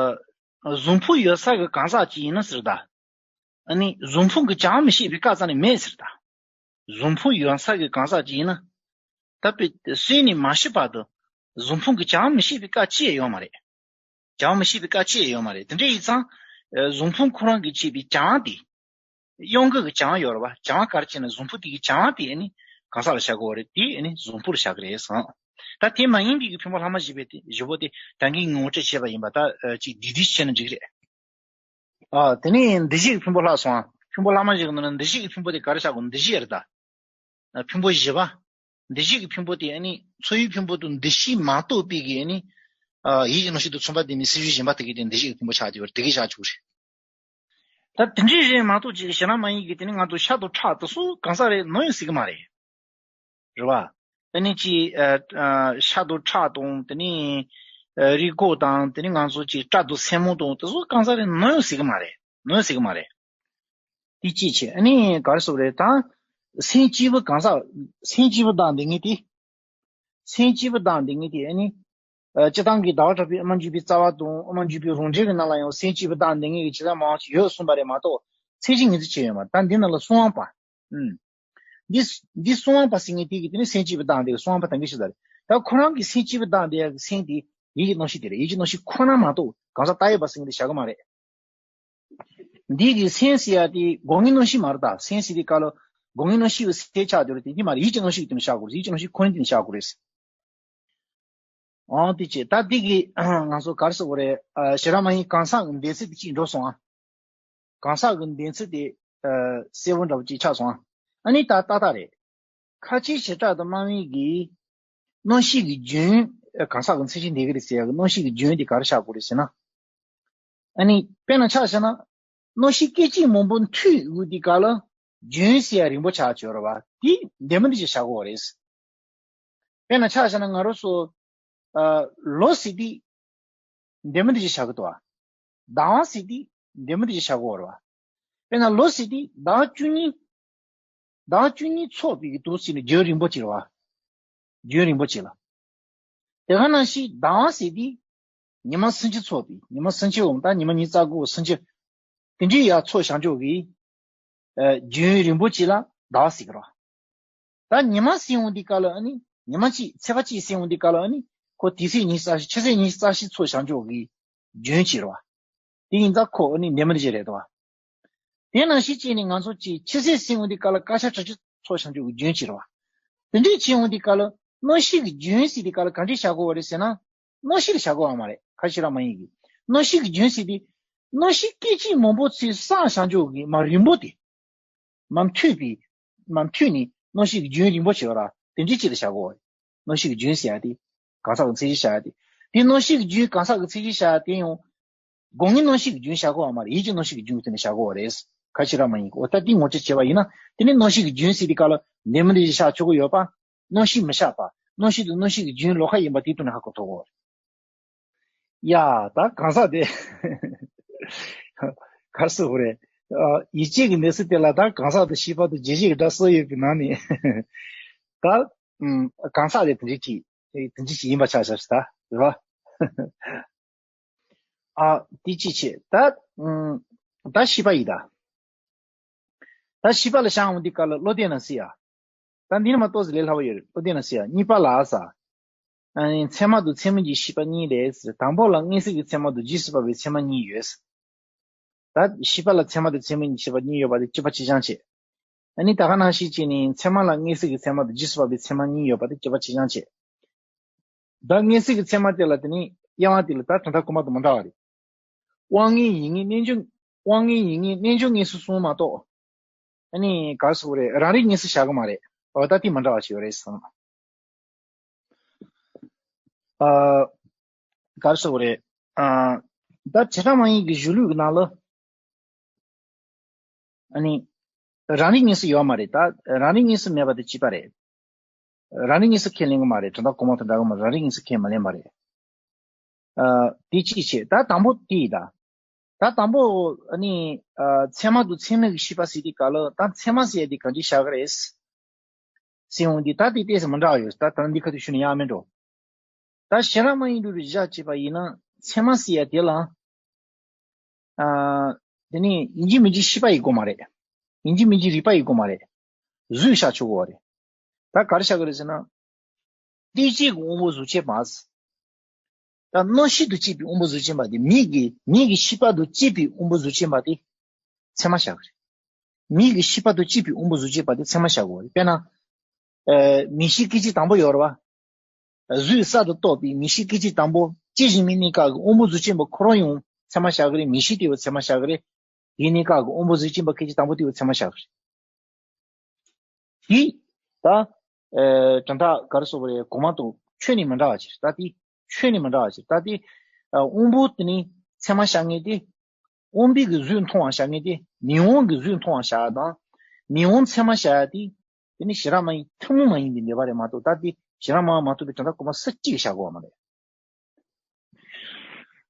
གཟུགས་ཕུང་ཡོད་ས་གི་གང་ཟག་ཅིག་ཡིན་ན་ཟེར་ད། ཨ་ནི་གཟུགས་ཕུང་གི་བྱ་བ་མི་ཤེས་པའི་སྐབས་རྩ་ནས་མེད་ཟེར་ད། གཟུགས་ཕུང་ཡོད་ས་གི་གང་ཟག་ཅིག་ཡིན་ན། ད་དཔེ་སུན་ནས་མ་ཤི་བར་དུ་གཟུགས་ཕུང་གི་བྱ་བ་མི་ཤེས་པའི་སྐབས་ཅི་ཡང་ཡོད་མ་རེད། བྱ་བ་མི་ཤེས་པའི་སྐབས་ཅི་ཡང་ཡོད་མ་རེད། དེ་འདྲ་ཡིན་ཙང་ཨ་གཟུགས་ཕུང་ཁོ་རང་གིས་བྱས་པའི་བྱ་བ་དེ། གཡོ་འགུལ་གྱི་བྱ་བ་ཡོད་རེད་བ། བྱ་བ་ག་རེ་བྱས་ན་གཟུགས་ཕུང་དེ་གི་བྱ་བ་དེ་ཨ་ནི་གང་ཟག་ལ་བཞག་གི་ཡོད་རེད། དེ་ཨ་ནི་གཟུགས་ཕུང་ལ་བཞག་གི་རེད་ཟེར། ད་དེ་མ་ཡིན་པའི་གི་ཕུང་པོ་ལྷག་མ་བཞི་པའི་དེ་བཞི་པོ་དེ་ད་གིན་ངོ་སྤྲོད་བྱས་པ་ཡིན་པ། ད་ཨ་ཅིག་བསྡུས་བསྡུས་བྱས་ན་འགྲིག་རེད། ཨ་དེ་ནས་འདུ་ཤེས་ཀྱི་ཕུང་པོ་ལྷག་སོང་ཨ། ཕུང་པོ་ལྷག་མ་བཞི་གི་ནང་ནས་འདུ་ཤེས་ཀྱི་ཕུང་པོ་དེ་ག་རེ་བཞག་གོ། འདུ་ཤེས་རེད་ད། ཨ་ཕུང་པོ་བཞི་པ། འདུ་བྱེད་ཀྱི་ཕུང་པོ་དེ་ཨ་ནི་འཚོ་བའི་ཕུང་པོ་དང་འདུ་བྱེད་མ་གཏོགས་པའི་གི་ཨ་ནི་ཡིད་ཀྱི་རྣམ་ཤེས་དང་མཚུངས་པ་དེ་ནི་སེམས་བྱུང་གཞན་པ་དེ་གི་དེ་འདུ་བྱེད་ཀྱི་ཕུང་པོ་ཆགས་བསྡད་པ་རེད། དེ་གི་བཞག་ཆོག་རེད། ད་དེ་འདྲའི་རེད་མ་གཏོགས་ཅིག་གཞན་མ་ཡིན་གི་དེ་ནི་ང་ཚོ་ཤ་དང་ཁྲག་དེ་ཚོ་གང་ཟག་རེད་ནོར་ཡོད་ཟེར་གི་མ་རེད། རེད་བ། ཨ་ནི་ཅི་ཨ་ཨ་ཤ་དང་ཁྲག་དང་དེ་ནི་ཨ་རུས་ཁོག་དང་དེ་ནི་ང་ཚོ་ཅི་སྐྲ་དང་སེན་མོ་དང་དེ་ཚོ་གང་ཟག་རེད་ནོར་ཡོད་ཟེར་གི་མ་རེད། ནོར་ཡོད་ཟེར་གི་མ་རེད། དེ་ཅི་བྱེད་ཨ་ནི་ག་རེ་ཟེར་རེད་ད། སེམས་སྐྱེས་བུ་གང་ཟག་སེམས་སྐྱེས་བུ་དང་དེ་ངེས་དེ། སེམས་སྐྱེས་བུ་དང་དེ་ངེས་དེ་ཨ་ནི། ཨ་སྤྱིར་བཏང་གི་ཟླ་བ་གྲགས་པའི་ཨ་མ་འཇུ་པའི་རྩ་བ་དང་ཨ་མ་འཇུ་པའི་རང་འགྲེལ་གྱི་ནང་ལ་ཡང་སེམས་སྐྱེས་བུ་དང་དེ་ངེས་ཀྱི་ཇི་ལྟར་མང་ཞིག་ཡོད་གསུངས་པ་རེད་མ་གཏོགས་ཚད་གཞི་ངེས་ཚིག་བྱས་ཡོད་མ་ད་འདི་ནང་ལ་གསང་བ་པ། ཨུམ། འདི་འདི་གསང་བ་པ་ཟེར་མཁན་དེ་གི་དེ་ནི་སེམས་སྐྱེས་བུ་དང་དེ་གི་གསང་བ་པ་དང་གི་ཞིག་ལ་རེད། ད་ཁོ་རང་གི་སེམས་སྐྱེས་བུ་དང་དེ་གི་སེམས་དེ་ཡིད་ཀྱི་རྣམ་ཤེས་དེ་རེད། ཡིད་ཀྱི་རྣམ་ཤེས་ཁོ་ན་མ་གཏོགས་གང་ཟག་ལྟ་ཡོད་པ་ཟེར་མཁན་དེ་བཞག་གི་མ་རེད། འདི་གི་སེམས་ཟེར་ཡ་དེ་སྒོ་ལྔའི་རྣམ་ཤེས་མ་རེད་ད། སེམས་ཟེར་དེ་ག་ལ་སྒོ་ལྔའི་རྣམ་ཤེས་ཀྱི་སེམས་ཆགས་དེ་རེད་དེ་དེ་མ་རེད། ཡིད་ཀྱི་རྣམ་ཤེས་ཀྱི་དེ་ནི་བཞག་དགོས་རེད། ཡིད་ཀྱི་རྣམ་ཤེས་ཁོ་ན་དེ་ནི་བཞག་དགོས་རེད། ཨང་དེ་བྱས་ད་འདི་གི་ང་ཚོ་ག་རེ་ཟེར་དགོས་རེད། ཨ་ཞེ་དྲག་མ་ཡིན་གང་ཟག་གི་འདོད་ཚུལ་དེ་གཅིག་འགྲོ་སོང་ཨ། གང་ཟག་གི་འདོད་ཚུལ་དེ་ཨ་གསལ་པོ་འདྲ་པོ་ཅིག་ཆགས་སོང་ཨ། ཨ་ནི་ད་ཏག་ཏག་རེད། ཁ་ཆེ་བྱེ་བྲག་ཏུ་སྨྲ་བའི་གི་རྣམ་ཤེས་ཀྱི་རྒྱུན་ཨ་གང་ཟག་གི་མཚན་གཞི་འདོད་ཀྱི་རེད་ཟེར་ཡ་གི་རྣམ་ཤེས་ཀྱི་རྒྱུན་དེ་ག་རེ་བཞག་དགོས་རེད་ཟེར་ན། ཨ་ནི་དཔེར་ན་ཆ་བཞག་ན། རྣམ་ཤེས་སྐད་ཅིག་མང་པོ་མཐུད་ཡོད་དེ་ག་ལ་རྒྱུན་ཟེར་ཡ་རིང་པོ་ཆགས་ཆོག་རེད་བ། དེ་འདི་མོ་འདི་ཅིག་བཞག་དགོས་རེད། དཔེར་ན་ཆ་བཞག་ན་ང་རང་ཚོ་ཨ་ལོ་ཟེར་དེ་འདི་མོ་འདི་ཅིག་བཞག་གི་འདུག་བ། ཟླ་བ་ཟེར་དེ་འདི་མོ་འདི་ཅིག་བཞག་དགོས་རེད་བ། དཔེར་ན་ལོ་ཟེར་དེ་ཟླ་བ་བཅུ་གཉིས། ཟླ་བ་བཅུ་གཉིས་ཚོགས་པའི་གི་དུས་ཟེར་ནས་རྒྱུན་རིང་པོ་ཅིག་རེད་བ། རྒྱུན་རིང་པོ་ཅིག་ལ། དེ་ག་ནང་བཞིན་ཟླ་བ་ཟེར་དེ། ཉི་མ་སུམ་ཅུ་ཚོགས་པའི་ཉི་མ་སུམ་ཅུ་འོང་ད་ཉི་མ་ཉི་ཤུ་རྩ་དགུ་སུམ་ཅུ། དེ་འདྲའི་ཡར་ཚོགས་བཞག་འཇོག་གི་ཨ་རྒྱུན་རིང་པོ་ཅིག་ལ་ཟླ་བ་ཟེར་གི་རེད། ད་ཉི་མ་ཟེར་འོང་དུས་སྐབས་ལ་ཨ་ནི་ཉི་མ་གཅིག་ཚེས་པ་གཅིག་ཟེར་འོང་དུས་སྐབས་ལ་ཨ་ནི་ཁོ་དུས་ཚོད་ཉི་ཤུ་རྩ་བཞི་ཕྱི་ཚེས་ཉི་ཤུ་རྩ་བཞི་ཚོགས་བཞག་འཇོག་གི་རྒྱུན་ཅིག་རེད་བ། དེ་ཡིན་ཙང་ཁོ་ཨ་ནི་འདི་མོ་འདི་ཅིག་རེད་དོ། དེ་ནང་བཞིན་བྱས་ནས་ང་ཚོ་གཅིག་ཕྱི་ཚེས་ཟེར་འོང་དུས་སྐབས་ལ་སྐར་ཆ་གྲངས་ཅིག་ཚོགས་བཞག་འཇོག་གི་རྒྱུན་ཅིག་རེད་བ། དེ་འདྲས་བྱས་འོང་དུས་སྐབས་ལ་རྣམ་ཤེས་ཀྱི་རྒྱུན་ཟེར་དུས་སྐབས་ལ་ག་འདྲས་བཞག་དགོས་བ་རེད་ཟེར་ན། རྣམ་ཤེས་ལ་བཞག་དགོས་བ་མ་རེད། ཁ་ཤས་རང་མ་ཡིན་གྱི། རྣམ་ཤེས་ཀྱི་རྒྱུན་ཟེར་དུས། རྣམ་ཤེས་སྐད་ཅིག་མང་པོ་ཚོས་བསགས་བཞག་འཇོག་གི་མ་རིང་པོ་དེ། མ་མཐུད་པའི། མ་མཐུད་ནས་རྣམ་ཤེས་ཀྱི་རྒྱུན་རིང་པོ་བྱེད་པ་ར་དེ་འདྲའི་ཅིག་ལ་བཞག་དགོས་བ་རེད། རྣམ་ཤེས་ཀྱི་རྒྱུན་ཟེར་ཡ་དེ། གང་ཟག་གི་མཚན་གཞི་བཞག་ཡ་དེ། དེ་རྣམ་ཤེས་ཀྱི་རྒྱུན་གང་ཟག་གི་མཚན་གཞི་བཞག་ཡ་དེ་ཡང་། སྒོ་ལྔའི་རྣམ་ཤེས་ཀྱི་རྒྱུན་བཞག་དགོས་བ་མ་རེད། ཡིད་ཀྱི་རྣམ་ཤེས་ཀྱི་རྒྱུན་དེ་ནས་བཞག་དགོས་བ་རེད། ཁ་ཤས་རང་མ་ཡིན་གི། འོ་ད་དེ་ངོ་སྤྲོད་བྱས་པ་ཡིན་ན། དེ་ནས་རྣམ་ཤེས་ཀྱི་རྒྱུན་ཟེར་དུས་སྐབས་ལ་འདི་མོ་འདི་བཞག་ཆོག་གི་ཡོད་པ། རྣམ་ཤེས་མི་བཞག་པ། རྣམ་ཤེས་དང་རྣམ་ཤེས་ཀྱི་རྒྱུན་ལོགས་ཀ་ཡིན་པ་དེ་དོན་ནས་ཧ་གོ་ཐུབ་དགོས་བ་རེད། ཡ། ད་གང་ཟག་དེ། ག་རེ་ཟེར་དགོས་རེད། ཨ་ཡིད་བྱེད་ཀྱི་གནས་ཚུལ་དེ་ལ་ད་གང་ཟག་དང་ཤེས་པ་དང་རྗེས་བྱེད་ཀྱི་སྒྲ་གསུམ་ཡོད་པའི་ནང་ནས། ད་ཨུམ་གང་ཟག་དེ་དེ་འདྲ་ཅིག་དེ་འདྲ་ཅིག་ཡིན་པ་ཆགས་ཤག་ད་རེད་བ། ཨ་དེ་ཅི་བྱེད་ད། ཨུམ་ད་ཤེས་པ་ཡིན་ད། ད་ཤེས་པ་ལ་བཞག་འོང་དུས་སྐབས་ལ་བློ་ལྡན་ན་ཟེར་ཡ། ད་འདི་ནི་མ་གཏོགས་ཟེར་ལས་སླ་པོ་ཡོད་རེད། བློ་ལྡན་ན་ཟེར་ཡ། གཉིས་པ་ལ་ཟ། ཨ་ནི་ཚད་མ་དང་ཚད་མིན་གྱི་ཤེས་པ་གཉིས་རེད་ཟེར། དང་པོ་ལ་མངོན་གསལ་གྱི་ཚད་མ་དང་རྗེས་སུ་དཔག་པའི་ཚད་མ་གཉིས་ཡོད་ཟེར། ད་ཤེས་པ་ལ་ཚད་མ་དང་ཚད་མིན་གྱི་ཤེས་པ་གཉིས་ཡོད་པ་དེ་གཅིག་པ་གཅིག་རྐྱང་བྱས། ཨ་ནི་ད་ག་ནང་བཞིན་བྱས་ནས་ཚད་མ་ལ་མངོན་གསལ་གྱི་ཚད་མ་དང་རྗེས་སུ་དཔག་པའི་ཚད་མ་གཉིས་ཡོད་པ་དེ་གཅིག་པ་གཅིག་རྐྱང་བྱས། ད་མངོན་གསལ་གྱི་ཚད་མ་དེ་ལ་དེ་ནི་དབྱེ་བ་དེ་ལ་ད་དོན་དག་གོང་མ་དང་མི་འདྲ་བ་རེད། དབང་མངོན་ཡིད་མངོན་རྣལ་འབྱོར། དབང་མངོན་ཡིད་མངོན་རྣལ་འབྱོར་མངོན་སུམ་གསུམ་མ་གཏོགས། ཨ་ནི་ག་རེ་ཟེར་དགོས་རེད། རང་རིག་མངོན་སུམ་བཞག་གི་མ་རེད། འོ་ད་དེ་མི་འདྲ་བ་ཞིག་ཡོད་རེད་བསམ། ཨ་ག་རེ་ཟེར་དགོས་རེད། ཨ་ད་བྱེ་བྲག་སྨྲ་བའི་གི་གཞུང་ལུགས་ཀྱི་ནང་ལ། ཨ་ནི། རང་རིག་མངོན་སུམ་ཡོད་མ་རེད་ད། རང་རིག་མངོན་སུམ་མེད་པ་དེ་གཅིག་པ་རེད། རང་རིག་མངོན་སུམ་ཁས་ལེན་གི་མ་རེད། དོན་དག་གོང་མ་དང་འདྲ་གི་མ་རེད། རང་རིག་མངོན་སུམ་ཁས་མ་ལེན་པ་རེད། ཨ་དེ་གཅིག་བྱས། ད་དང་པོ་དེ་ཡིན་ད། ད་དང་པོ་ཨ་ནི་ཨ་ཚད་མ་དང་ཚད་མིན་གྱི་ཤེས་པ་ཟེར་དུས་སྐབས་ལ་ད་ཚད་མ་ཟེར་ཡ་དེ་གང་ཅི་བཞག་གི་རེད། ཟེར་འོང་དུས་ད་དེ་ཏོག་ཙམ་མི་འདྲ་བ་ཡོད། ད་ད་འདི་ཁ་ཐུག་ཞུས་ན་ཡག་མེད་འགྲོ། ད་ཞེ་དྲག་སྨྲ་བའི་གཞུང་ལུགས་བཞག་བྱས་པ་ཡིན་ན་ཚད་མ་ཟེར་ཡ་དེ་ལ། ཨ། དེ་ནི་ཡིན་གཅིག་མིན་གཅིག་ཤེས་པ་ཡིན་དགོས་མ་རེད། ཡིན་གཅིག་མིན་གཅིག་རིག་པ་ཡིན་དགོས་མ་རེད། གཟུགས་བཞག་ཆོག་གི་རེད། ད་ག་རེ་བཞག་གི་རེད་ཟེར་ན། ལྟོས་བཅས་ཀྱི་དབང་པོ་གཟུགས་ཅན་པ། ད་རྣམ་ཤེས་དང་བཅས་པའི་དབང་པོ་གཟུགས་ཅན་པ་དེ་མིག་གི་མིག་གི་ཤེས་པ་དང་བཅས་པའི་དབང་པོ་གཟུགས་ཅན་པ་དེ་ཚད་མ་བཞག་གི་རེད། མིག་གི་ཤེས་པ་དང་བཅས་པའི་དབང་པོ་གཟུགས་ཅན་པ་དེ་ཚད་མ་བཞག་དགོས་རེད། དཔེར་ན། ཨ། མིག་ཤེས་སྐད་ཅིག་དང་པོ་ཡོད་རེད་བ། གཟུགས་གསར་དུ་རྟོགས་པའི་མིག་ཤེས་སྐད་ཅིག་དང་པོ་སྐྱེ་བཞིན་པའི་གནས་སྐབས་ཀྱི་དབང་པོ་གཟུགས་ཅན་པ་ཁོ་རང་ཡང་ཚད་མ་བཞག་གི་རེད། མིག་ཤེས་དེ་བས་ཚད་མ་བཞག་གི་རེད། དེའི་གནས་སྐབས་ཀྱི་དབང་པོ་གཟུགས་ཅན་པ་སྐད་ཅིག་དང་པོ་དེ་བས་ཚད་མ་བཞག་གི་རེད། དེ། ད། ཨ་གྲུབ་མཐའ་ག་རེ་ཟེར་དགོས་རེད། གོང་མ་དང་ཁྱོན་ནས་མི་འདྲ་བ་ཅིག་ད་དེ་ཁྱོན་ནས་མི་འདྲ་བ་ཅིག་ད་དེ་ཨ་དབང་པོ་དེ་ནི་ཚད་མ་བཞག་མཁན་དེ། དབང་པོའི་གི་གཟུགས་མཐོང་བ་བཞག་མཁན་དེ། མི་དབང་གི་གཟུགས་མཐོང་བ་བཞག་ཡ་དང་། མི་དབང་ཚད་མ་བཞག་ཡ་དེ། དེ་ནི་ཞི་རགས་མ་ཡིན་ཐུན་མོང་མ་ཡིན་པའི་ནུས་པ་རེད་མ་གཏོགས། ད་དེ་ཞི་རགས་མ་ཡིན་མ་གཏོགས་པའི་གྲུབ་མཐའ་གོང་མ་སུ་གཅིག་བཞག་དགོས་པ་མ་རེད།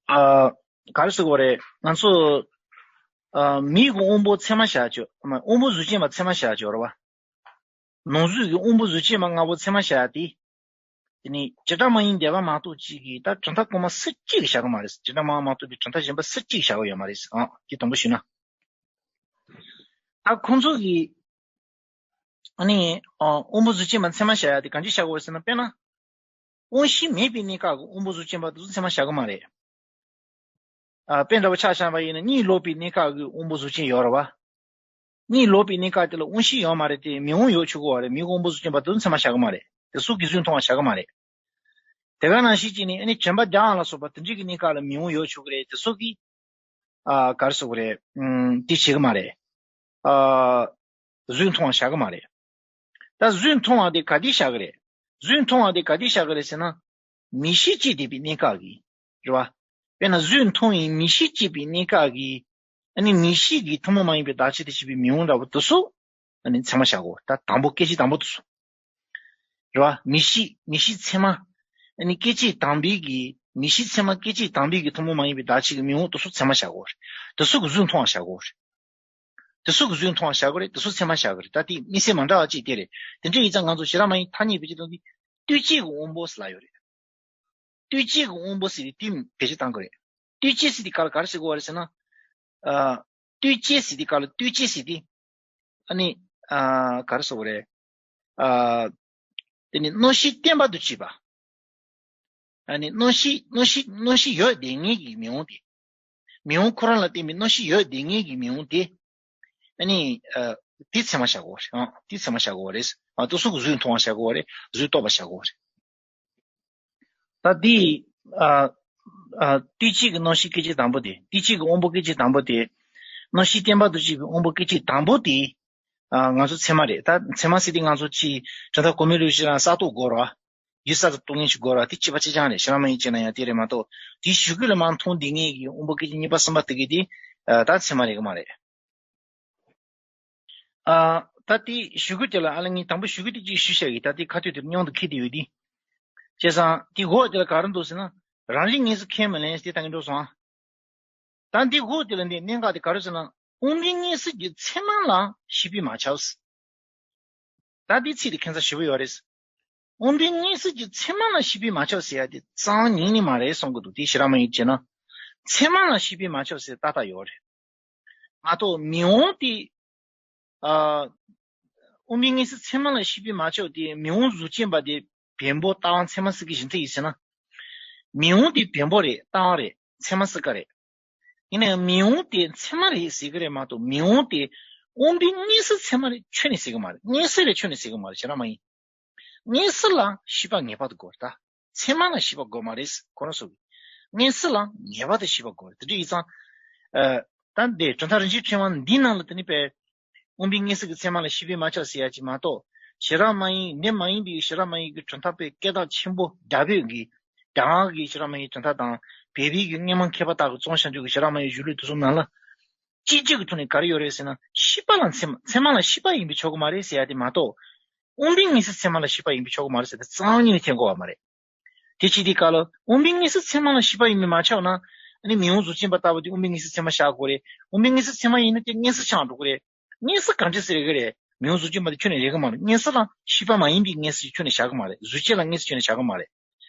ཨ། ག་རེ་ཟེར་དགོས་རེད། ང་ཚོ་ཨ་མིའི་གི་དབང་པོ་ཚད་མ་བཞག་ཆོག་མ་དབང་པོ་གཟུགས་ཅན་པ་ཚད་མ་བཞག་ཆོག་རེད་བ། ནང་གཟུགས་ཀྱི་དབང་པོ་གཟུགས་ཅན་པ་ལྔ་པོ་ཚད་མ་བཞག་ཡ་དེ། དེ་ནི་བྱེ་བྲག་སྨྲ་བའི་འདོད་པ་མ་གཏོགས་གཅིག་གིས་ད་གྲུབ་མཐའ་གོང་མ་སུ་གཅིག་གིས་བཞག་གི་མ་རེད། བྱེ་བྲག་སྨྲ་བ་མ་གཏོགས་པའི་གྲུབ་མཐའ་གཞན་པ་སུ་གཅིག་བཞག་གི་ཡོད་མ་རེད། ཨང་། དེ་དང་པོ་ཞུས་ན། ད་ཁོང་ཚོ་གིས་ཨ་ནི་ཨ་དབང་པོ་གཟུགས་ཅན་པ་ཚད་མ་བཞག་ཡ་དེ་གང་ཅི་བཞག་གི་ཡོད་ཟེར་ན། དཔེར་ན། དབང་ཤེས་མེད་པའི་གནས་སྐབས་ཀྱི་དབང་པོ་གཟུགས་ཅན་པ་དེ་ཚོ་ཚད་མ་བཞག་གི་མ་རེད། ཨ་དཔེ་འདྲ་པོ་ཆ་བཞག་པ་ཡིན་ན། གཉིད་ལོག་པའི་གནས་སྐབས་ཀྱི་དབང་པོ་གཟུགས་ཅན་ཡོད་རེད་བ། གཉིད་ལོག་པའི་གནས་སྐབས་དེ་ལ་དབང་ཤེས་ཡོད་མ་རེད་དེ། མི་དབང་ཡོད་ཆོག་གི་ཡོད་རེད། མི་དབང་དབང་པོ་གཟུགས་ཅན་པ་དེ་ཚོ་ཚད་མ་བཞག་གི་མ་རེད། དེ་ཚོ་གི་གཟུགས་མཐོང་བ་བཞག་གི་མ་རེད། དེ་ག་ནང་བཞིན་གྱི་ནི་ཨ་ནི་དྲན་པ་བརྒྱ་འམ་ལ་སོགས་པ་དེ་འདྲའི་གི་གནས་སྐབས་ལ་མི་དབང་ཡོད་ཆོག་གི་རེད། དེ་ཚོ་གི་ཨ་ག་རེ་ཟེར་དགོས་རེད། ཨུམ། དེ་བྱེད་གི་མ་རེད། ཨ་གཟུགས་མཐོང་བ་བཞག་གི་མ་རེད། ད་གཟུགས་མཐོང་བ་དེ་ག་དུས་བཞག་གི་རེད། གཟུགས་མཐོང་བ་དེ་ག་དུས་བཞག་གི་རེད་ཟེར་ན། མིག་ཤེས་སྐྱེས་བསྡད་པའི་གནས་སྐབས་ཀྱི་རེད་བ། དཔེར་ན་གཟུགས་མཐོང་བའི་མིག་ཤེས་སྐྱེས་པའི་གནས་སྐབས་ཀྱི། ཨ་ནི་མིག་ཤེས་ཀྱི་ཐུན་མོང་མ་ཡིན་པའི་བདག་ཆགས་དང་བཅས་པའི་མི་དབང་འདྲ་པོ་དེ་ཚོ། ཨ་ནི་ཚད་མ་བཞག་གོ། ད་དང་པོ་སྐད་ཅིག་དང་པོ་དེ་ཚོ། རེད་བ། མིག་ཤེས་མིག་ཤེས་ཚད་མ། ཨ་ནི་སྐད་ཅིག་དང་པོའི་གི་མིག་ཤེས་ཚད་མ་སྐད་ཅིག་དང་པོའི་གི་ཐུན་མོང་མ་ཡིན་པའི་བདག་ཆགས་ཀྱི་མི་དབང་དེ་ཚོ་ཚད་མ་བཞག་གོ། དེ་ཚོ་གི་གཟུགས་མཐོང་བ་བཞག་གོ། དེ་ཚོ་གི་གཟུགས་མཐོང་བ་བཞག་གོ་རེད། དེ་ཚོ་ཚད་མ་བཞག་གོ་རེད། ད་དེ་དམིགས་བསལ་མ་འདྲ་བ་གཅིག་དེ་རེད། དེ་འདྲ་ཡིན་ཙང་ང་ཚོ་ཞི་རགས་མ་ཡིན་ཐ་སྙད་བེད་སྤྱོད་གཏོང་དུས་ལྟོས་བཅས་ཀྱི་དབང་པོ་ཟེར་ལབ་ཡོད་རེད། ལྟོས་བཅས་ཀྱི་དབང་པོ་ཟེར་ཏེ་དེ་བེད་སྤྱོད་གཏང་དགོས་རེད། ལྟོས་བཅས་ཟེར་དེ་ག་ལ་ག་རེ་ཟེར་དགོས་པ་རེད་ཟེར་ན། ཨ། ལྟོས་བཅས་ཟེར་དེ་ག་ལ་ལྟོས་བཅས་ཟེར་དེ། ཨ་ནི། ཨ། ག་རེ་ཟེར་དགོས་རེད། ཨ། དེ་ནི་རྣམ་ཤེས་བརྟན་པ་དུ་བྱེད་པ། ཨ་ནི་རྣམ་ཤེས་རྣམ་ཤེས་རྣམ་ཤེས་ཡོད་བསྡད་མཁན་གྱི་མི་དབང་དེ། མི་དབང་ཁོ་རང་ལ་བརྟེན་པའི་རྣམ་ཤེས་ཡོད་བསྡད་མཁན་གྱི་མི་དབང་དེ། ཨ་ནི། ཨ། དེ་ཚད་མ་བཞག་དགོས་རེད། ཨ། དེ་ཚད་མ་བཞག་དགོས་རེད། ཨ། དེ་ཚོ་གི་གཟུགས་མཐོང་བ་བཞག་དགོས་རེད། གཟུགས་རྟོགས་པ་བཞག་དགོས་རེད། ད་དེ། ཨ། ཨ། ལྟོས་བཅས་ཀྱི་རྣམ་ཤེས་སྐད་ཅིག་དང་པོ་དེ། ལྟོས་བཅས་ཀྱི་དབང་པོ་སྐད་ཅིག་དང་པོ་དེ། རྣམ་ཤེས་བརྟན་པ་དུ་བྱེད་པའི་དབང་པོ་སྐད་ཅིག་དང་པོ་དེ། ཨ། ང་ཚོ་ཚད་མ་རེད། ད་ཚད་མ་ཟེར་དེ་ང་ཚོ་ཅིག་གྲུབ་མཐའ་གོང་མའི་ལུགས་ཤིག་རང་གསར་གཏོད་དགོས་རེད་བ། ཡུལ་གསར་དུ་རྟོགས་མཁན་ཞིག་དགོས་རེད་བ། དེ་གཅིག་པ་གཅིག་རྐྱང་རེད། ཞི་རགས་མ་ཡིན་བྱས་ན་ཡང་དེ་རེད་མ་གཏོགས། དེའི་གཞུག་གུ་ལ་མར་མཐོང་བསྡད་མཁན་གྱི་དབང་པོ་སྐད་ཅིག་གཉིས་པ་གསུམ་པ་དེ་གི་དེ། ཨ། ད་ཚད་མ་རེད་གི་མ་རེད། ཨ། ད་དེ་གཞུག་གུ་དེ་ལ་ཨ་ལ་ངས་དང་པོ་གཞུག་གུ་དེ་གཅིག་ཞུས་བཞག་གི། ད་དེ་ཁ་ཐུག་དེར་མཉམ་དུ་འཁེལ་བསྡད་ཡོད་དེ། བྱས་ཙང་དེ་འོག་དེ་ལ་ག་རེ་འདུག་ཟེར་ན། རང་རིག་གནས་སུ་ཁས་མི་ལེན་ཟེར་དེ་ད་གིན་འགྲོ་སོང་ཨ། ད་འདི་འོག་དེ་ལ་འདི་གནད་འགག་དེ་ག་རེ་ཟེར་ན། དབང་པོའི་གནས་སུ་གྱུར་ཚད་མ་ལ་ཤེས་པས་མ་ཁྱབ་ཟེར། ད་འདི་ཚིག་དེ་ཁྱད་མཚར་ཞེ་པོ་ཡོད་རེད། དབང་པོའི་གནས་སུ་གྱུར་ཚད་མ་ལ་ཤེས་པས་མ་ཁྱབ་ཟེར་ཡ་དེ་རྩ་བ་ཉིད་ནས་མ་རེད་གསུང་གི་འདུག་དེ་ཞི་རགས་མ་ཡིན་བྱས་ན། ཚད་མ་ལ་ཤེས་པས་མ་ཁྱབ་ཟེར་ཏག་ཏག་ཡོད་རེད། མ་གཏོགས་མི་དབང་དེ། ཨ། དབང་པོའི་གནས་སུ་ཚད་མ་ལ་ཤེས་པས་མ་ཁྱབ་དེ་མི་དབང་གཟུགས་ཅན་པ་དེ་བེམ་པོ་རྟ་དབང་ཚད་མ་ཟེར་གི་བཞིན་དུ་ཡིན་ཟེར་ན། མི་དབང་དེ་བེམ་པོ་རེད། རྟ་དབང་རེད། ཚད་མ་ཟེར་ག་རེད། ཡིན་ནའང་མི་དབང་དེ་ཚད་མ་རེད་ཟེར་གི་རེད་མ་གཏོགས། མི་དབང་དེ་དབང་པོའི་གནས་སུ་ཚད་མ་རེད་ཁྱོན་ནས་ཟེར་གི་མ་རེད། གནས་སུ་རེད་ཁྱོན་ནས་ཟེར་གི་མ་རེད། ཞེ་དྲག་མ་ཡིན། གནས་སུ་ལ་ཤེས་པ་ངེས་པར་དུ་དགོས་རེད་ད། ཚད་མ་ལ་ཤེས་པ་དགོས་མ་རེད། ཁོ་རང་སོ་གི། གནས་སུ་ལ་ངེས་པར་དུ་ཤེས་པ་དགོས་རེད། དེ་འདྲ་ཡིན་ཙང་། ཨ། ད་འདི་གྲུབ་མཐའ་རིན་ཆེན་ཕྲེང་བ་འདིའི་ནང་ལ་དེ་ནི་པས། དབང་པོའི་གནས་སུ་གྱུར་ཚད་མ་ལ་ཤེས་པས་མ་ཁྱབ་ཟེར་ཡ་ཅིག་མ་གཏོགས། ཞི་རགས་མ་ཡིན་འདི་མ་ཡིན་པའི་ཞི་རགས་མ་ཡིན་གྱི་གྲུབ་མཐའ་པའི་སྐད་གྲགས་ཆེན་པོ་རྒྱ་བོད་ཀྱི། རྒྱ་གར་གྱི་ཞི་རགས་མ་ཡིན་གྲུབ་མཐའ་དང་། བོད་པའི་གི་སྔོན་མ་མཁས་པ་དག་གིས་བརྩམས་བཞག་རྒྱུ་གི་ཞི་རགས་མ་ཡིན་གཞུང་ལུགས་དེ་ཚོ་ནང་ལ། གཅིག་གཅིག་གི་ཐོག་ནས་ག་རེ་ཡོད་རེད་ཟེར་ན། ཤེས་པ་ལ་ཚད་མ་ཚད་མ་ལ་ཤེས་པ་ཡིན་པས་ཆོག་གི་མ་རེད་ཟེར་ཡ་དེ་མ་གཏོགས། དབང་པོའི་གནས་སུ་ཚད་མ་ལ་ཤེས་པ་ཡིན་པས་ཆོག་གི་མ་རེད་ཟེར་ཏེ་རྩ་བ་ཉིད་ནས་འཐེན་དགོས་པ་མ་རེད། དེ་ཅི་སྟེ་ག་ལ་དབང་པོའི་གནས་སུ་ཚད་མ་ལ་ཤེས་པ་ཡིན་པས་མ་ཁྱབ་ན། ཨ་ནི་མི་དབང་གཟུགས་ཅན་པ་ལྟ་བུ་དེ་དབང་པོའི་གནས་སུ་ཚད་མ་བཞག་དགོས་རེད། དབང་པོའི་གནས་སུ་ཚད་མ་ཡིན་ན་དེ་གནས་སུ་ཆགས་འགྲོ་གི་རེད། གནས་སུ་གང་ཅི་ཟེར་གི་རེད། མི་དབང་གཟུགས་ཅན་པ་དེ་ཁྱོན་ནས་རེད་གི་མ་རེད། གནས་སུ་ལ་ཤེས་པ་མ་ཡིན་པའི་གནས་སུ་ཁྱོན་ནས་བཞག་གི་མ་རེད། གཟུགས་ཅན་ལ་གནས་སུ་ཁྱོན་ནས་བཞག་གི་མ་རེད།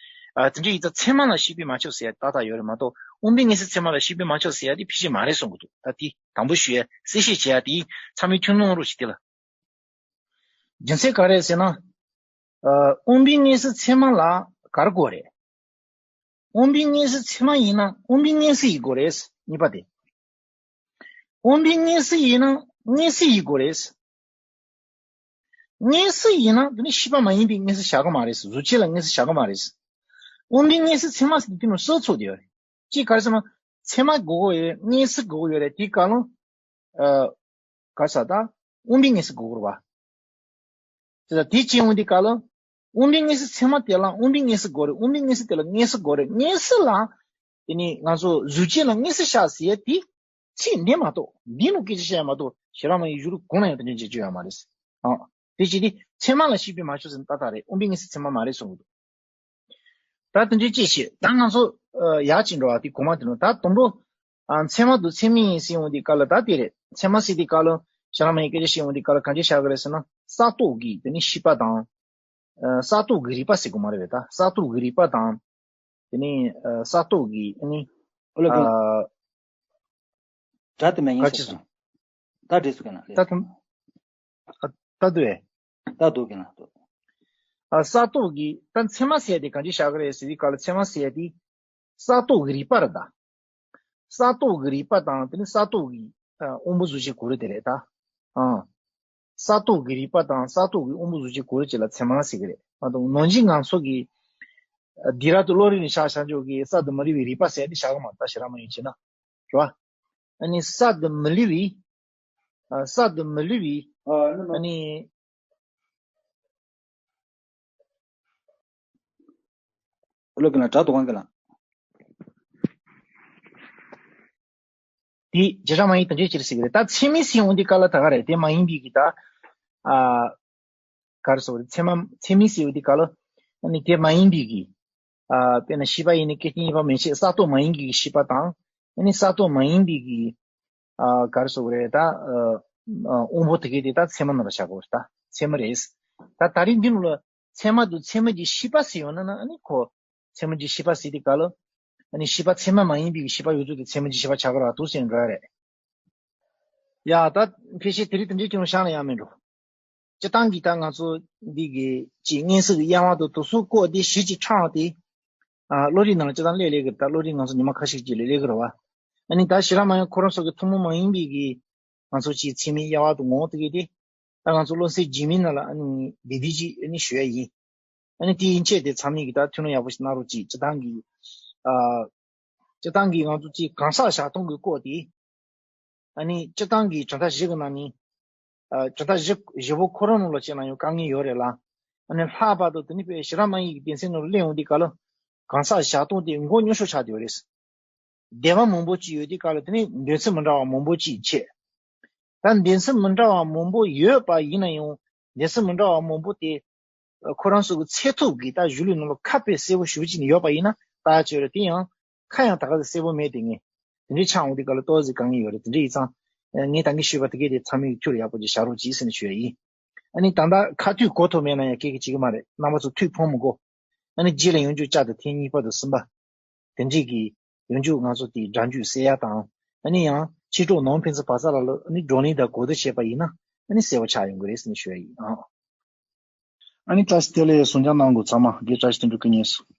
ཨ། དེ་འདྲ་ཡིན་ཙང་ཚད་མ་ལ་ཤེས་པས་མ་ཁྱབ་ཟེར་ཡ་ཏག་ཏག་ཡོད་རེད་མ་གཏོགས། དབང་པོའི་གནས་སུ་ཚད་མ་ལ་ཤེས་པས་མ་ཁྱབ་ཟེར་ཡ་དེ་ཕལ་ཆེར་མ་རེད་གསུང་གི་འདུག་ད་དེ་དང་པོ་ཞུ་ཡ་གསལ་བཤད་བྱེད་ཡ་དེ་ཚང་མས་ཐུགས་སྣང་རོགས་ཞུ། དེ་ལ་རྒྱུ་མཚན་ག་རེ་ཟེར་ན། ཨ། དབང་པོའི་གནས་སུ་ཚད་མ་ལ་ག་རེ་དགོས་རེད། དབང་པོའི་གནས་སུ་ཚད་མ་ཡིན་ན་དབང་པོའི་གནས་སུ་ཡིན་དགོས་རེད། གཉིས་པ་དེ། དབང་པོའི་གནས་སུ་ཡིན་ན་གནས་སུ་ཡིན་དགོས་རེད། གནས་སུ་ཡིན་ན་དེ་ནི་ཤེས་པ་མ་ཡིན་པའི་གནས་སུ་བཞག་གི་མ་རེད། གཟུགས་ཅན་ལ་གནས་སུ་བཞག་གི་མ་རེད། དབང་པོའི་གནས་སུ་ཚད་མ་ཟེར་དུས་དེ་ནི་སོ་ཚུགས་བསྡད་ཡོད་རེད། གཅིག་ག་རེ་ཟེར་ན། ཚད་མ་དགོས་ཀྱི་ཡོད་རེད། གནས་སུ་དགོས་ཀྱི་ཡོད་རེད། དེའི་བཀའ་བློན། ཨ། ག་རེ་ཟེར་ད། དབང་པོའི་གནས་སུ་དགོས་ཀྱི་རེད་བ། དེ་ལ་དེ་བྱེད་འོང་དུས་སྐབས་ལ། དབང་པོའི་མངོན་གསལ་ཚད་མ་དེ་ལ་དབང་པོའི་མངོན་གསལ་དགོས་རེད། དབང་པོའི་མངོན་གསལ་དེ་ལ་མངོན་གསལ་དགོས་རེད། མངོན་གསལ་ལ། དེ་ནི་ང་ཚོ་གཟུགས་ཅན་ལ་མངོན་གསལ་ཤར་ཟེར་ཡ་དེ། ཚིག་འདི་མ་གཏོགས། འདི་ནང་སྐད་ཆ་བཤད་ཡ་མ་གཏོགས་ཞེ་དྲག་མ་ཡིན། གཞུག་ལུགས་གང་ལ་ཡང་དེ་འདྲ་བྱེད་རྒྱུ་ཡོད་མ་རེད། ཨང་། དེ་བྱས་ཏེ་ཚད་མ་ལ་ཤེས་པས་མ་ཆོག་ཟེར་ན་ཏག་ཏག་རེད། དབང་པོའི་མངོན་གསལ་ཚད་མ་མ་རེད་གསུང་གི་འདུག་ད་དེ་འདྲའི་ཅི་ཞིག་ད་ང་ཚོ་ཨ་ཡག་ཅིག་འགྲོ་བ་དེ་གོང་མ་དེ་ནོ། ད་དུམ་བུ་ཨ་ཚད་མ་དང་ཚད་མིན་ཟེར་འོང་དུས་སྐབས་ལ་ད་དེ་རེད། ཚད་མ་ཟེར་དུས་སྐབས་ལ་ཞེ་དྲག་མ་ཡིན་སྐད་ཆ་བཤད་འོང་དུས་སྐབས་ལ་གང་ཅི་བཞག་གི་རེད་ཟེར་ན། ས་རྟོགས་ཀྱི་དེ་ནི་ཤེས་པ་དང་། ཨ་ས་རྟོགས་ཀྱི་རིག་པ་ཟེར་དགོས་མ་རེད་པས། ད་ས་རྟོགས་ཀྱི་རིག་པ་དང་། དེ་ནི་ཨ་ས་རྟོགས་ཀྱི་དེ་ནི་ཨོ་ལོ་ཨ། སྒྲ་དེ་མ་ཡིན་ག་ཅི་སོང་། སོང་། ད་འགྲིག་སོང་གི་ན་ལེ། ད་དུང་། ཨ་ད་དུ་ཨེ། ད་འདུག་གི་ན་འདུག་ཨ་ས་རྟོགས་ཀྱི་ད་ཚད་མ་ཟེར་ཡ་དེ་གང་ཅི་བཞག་གི་རེད་ཟེར་དུས་སྐབས་ལ། ཚད་མ་ཟེར་ཡ་དེ་ས་རྟོགས་ཀྱི་རིག་པ་རེད་ད། ས་རྟོགས་ཀྱི་རིག་པ་དང་དེ་ནི་ས་རྟོགས་ཀྱི་ཨ་དབང་པོ་གཟུགས་ཅན་གོ་རིམ་དེ་རེད་ད། ཨང་། ས་རྟོགས་ཀྱི་རིག་པ་དང་ས་རྟོགས་ཀྱི་དབང་པོ་གཟུགས་ཅན་གོ་རིམ་བཅས་ལ་ཚད་མ་ཟེར་གྱི་རེད་མ་གཏོགས། ནང་བཞིན་ང་ཚོ་གི་ཨ་སྡིགས་ར་དང་བློ་རིག་ནས་བཞག་བཞག་འཇོག་གི་ས་དང་མི་རིགས་པའི་རིག་པ་ཟེར་ཡ་དེ་བཞག་གི་མ་རེད་ད། ཞེ་དྲག་མ་ཡིན་བྱས་ན། རེད་བ། ཨ་ནི་ས་དང་མི་རིགས་པའི། ཨ་ས་དང་མི་རིགས་པའི། ཨ་ནི་ཨ་ནི། ལོ་གི་ལ་དྲ་དོ་གང་གི་ལ། དེ་བྱེ་བྲག་མ་ཡིན་དོན་གཅོད་ཅིག་ཟེར་གི་རེད། ད་ཚད་མིན་ཟེར་འོང་དུས་སྐབས་ལ་ད་ག་རེད། དེ་མ་ཡིན་པའི་གི་ད། ཨ། ག་རེ་ཟེར་བ་རེད། ཚད་མ་ཚད་མིན་ཟེར་འོང་དུས་སྐབས་ལ། ཨ་ནི་དེ་མ་ཡིན་པའི་གི། ཨ། དཔེར་ན་ཤེས་པ་ཡིས་ནི་སྐད་ཅིག་གཉིས་པ་མན་ཆད། ས་རྟོགས་མ་ཡིན་པའི་གི་ཤེས་པ་དང་། ཨ་ནི་ས་རྟོགས་མ་ཡིན་པའི་གི། ཨ། ག་རེ་ཟེར་བ་རེད་ད། ཨ། དབང་པོ་དེ་གའི་དེ་ད་ཚད་མ་ནང་ལ་བཞག་གི་རེད་ད། ཚད་མ་རེད། ད་ད་རིང་འདི་ནང་ལ་ཚད་མ་དང་ཚད་མིན་གྱི་ཤེས་པ་ཟེར་ཡོང་ན་ན་ཨ་ནི་ཁོ། ཚད་མིན་གྱི་ཤེས་པ་ཟེར་དུས་སྐབས་ལ། ཨ་ནི་ཤེས་པ་ཚད་མ་མ་ཡིན་པའི་ཤེས་པ་ཡོད་ཚུལ་དེ་ཚད་མིན་གྱི་ཤེས་པ་ཆགས་ཀྱི་རེད་འདུག་ཟེར་འགྲོ་ཡ་རེད། ཡ་ད་ཕལ་ཆེར་དེ་རིང་དེ་འདྲའི་ཀྱང་བཤད་ན་ཡག་མེད་འགྲོ། སྤྱིར་བཏང་གི་ད་ང་ཚོ་འདི་གི་ཅིག་མངོན་གསལ་གྱི་དབྱེ་བ་དང་དེ་ཚོ་བཀོད་དེ་གཞི་ཅིག་དྲངས་ཏེ། ཨ། བློ་རིག་ནང་ལ་སྤྱིར་བཏང་སླེབས་སླེབས་ཀྱི་རེད། ད་བློ་རིག་ང་ཚོ་ཉི་མ་ཁ་ཤས་ཅིག་ལ་སླེབས་ཀྱི་རེད་བ། ཨ་ནི་ད་ཞེ་དྲག་མ་ཡིན་ཁོ་རང་ཚོ་གི་ཐུན་མོང་མ་ཡིན་པའི་གི་ང་ཚོ་ཅིག་ཚད་མའི་དབྱེ་བ་དང་ངོ་བོ་དེ་གའི་དེ། ད་ང་ཚོ་སློབ་ཚན་རྗེས་མའི་ནང་ལ་ཨ་ནི་འདི་འདི་ཅིག་ཨ་ནི་ཞུ་ཡ་ཡིན། ཨ་ནི་དེ་ཡན་ཆད་དེ་ཚང་མས་ཀྱི་ད་ཐུགས་སྣང་ཡག་པོ་ཞིག་གནང་རོགས་གྱིས། སྤྱིར་བཏང་གི། ཨ། སྤྱིར་བཏང་གི་ང་ཚོ་ཅིག་གང་ཟག་བཞག་སྟངས་ཀྱི་སྐོར་དེ། ཨ་ནི་སྤྱིར་བཏང་གི་གྲུབ་མཐའ་བཞི་གི་ནང་ནས། ཨ། གྲུབ་མཐའ་བཞི་བཞི་པོ་ཁོ་རང་ནང་ལ་བྱས་ན་ཡང་དཀའ་ངལ་ཡོད་རེད་ལ། ཨ་ནི་ལྷག་པར་དུ་དེ་ནི་དཔེ་ཞེ་དྲག་མ་ཡིན་གྱི་སྡེ་ཚན་ནང་ལ་གླེང་ཡོང་དུས་སྐབས་ལ། གང་ཟག་བཞག་སྟངས་དེ་མགོ་ཉུང་ཤོས་ཆགས་བསྡད་ཡོད་རེད། སྡེ་པ་མང་པོ་ཅིག་ཡོད་དུས་སྐབས་ལ་དེ་ནི་འདོད་ཚུལ་མི་འདྲ་བ་མང་པོ་ཅིག་བྱས། ད་འདོད་ཚུལ་མི་འདྲ་བ་མང་པོ་ཡོད་པ་ཡིན་ན་ཡང་འདོད་ཚུལ་མི་འདྲ་བ་མང་པོ་དེ་ཁོ་རང་ཚོ་གི་ཚད་ཐུབ་ཀྱི་ད་གཞུང་ལུགས་ནང་ལ་ཁ་དཔེ་གསལ་པོ་ཞེ་པོ་ཅིག་ནས་ཡོད་པ་ཡིན་ན་ད་ཅི་རེད། དེ་ཡང་ཁ་ཡང་ད་ག་ཚོད་གསལ་པོ་མེད་དེ། ངས་དེ་འདྲའི་ཆགས་འོང་དུས་སྐབས་ལ་ཏོག་ཙམ་དཀའ་ངལ་ཡོད་རེད། དེ་འདྲ་ཡིན་ཙང་ངས་ད་གིན་ཞུས་པ་དེ་གས་དེ་ཚང་མས་ཐུགས་ལ་ཡག་པོ་ཅིག་བཞག་རོགས་གྱིས་ཟེར་ནས་ཞུ་ཡ་ཡིན། ཨ་ནི་ད་ལྟ་ཁ་ཐུག་གོ་ཐུབ་མེད་ན་ཡང་སྐད་ཀྱི་བྱེད་ཀྱི་མ་རེད། རྣམ་པ་ཚོ་ཐུགས་ཕམ་མི་དགོས། ཨ་ནི་རྗེས་ལ་ཡང་བསྐྱར་བསྐྱར་དུ་ཐེངས་གཉིས་པ་དང་གསུམ་པ། དེ་འདྲས་ཀྱི་ཡང་བསྐྱར་ང་ཚོ་དེའི་སྒྲ་འཇུག་གསལ་ཡ་དང་། ཨ་ནི་ཡང་ཕྱི་དྲོ་ནང་ཕན་ཚུན་བར་ས་ལ་ལ་ཨ་ནི་བགྲོ་གླེང་དང་གོ་བསྡུར་བྱས་པ་ཡིན་ན་ཨ་ནི་གསལ་པོ་ཆགས་ཡོང་གི་རེད་ཟེར་ནས་ཞུ་ཡ་ཡིན་ཨང་། ཨ་ནི་བཀྲ་ཤིས་བདེ་ལེགས། གསུང་སྦྱང་གནང་དགོས་ཚང་མ་དགེ་བཀྲ་ཤིས་དོན་གྲུབ་སྐུ་ཉིད་སུ།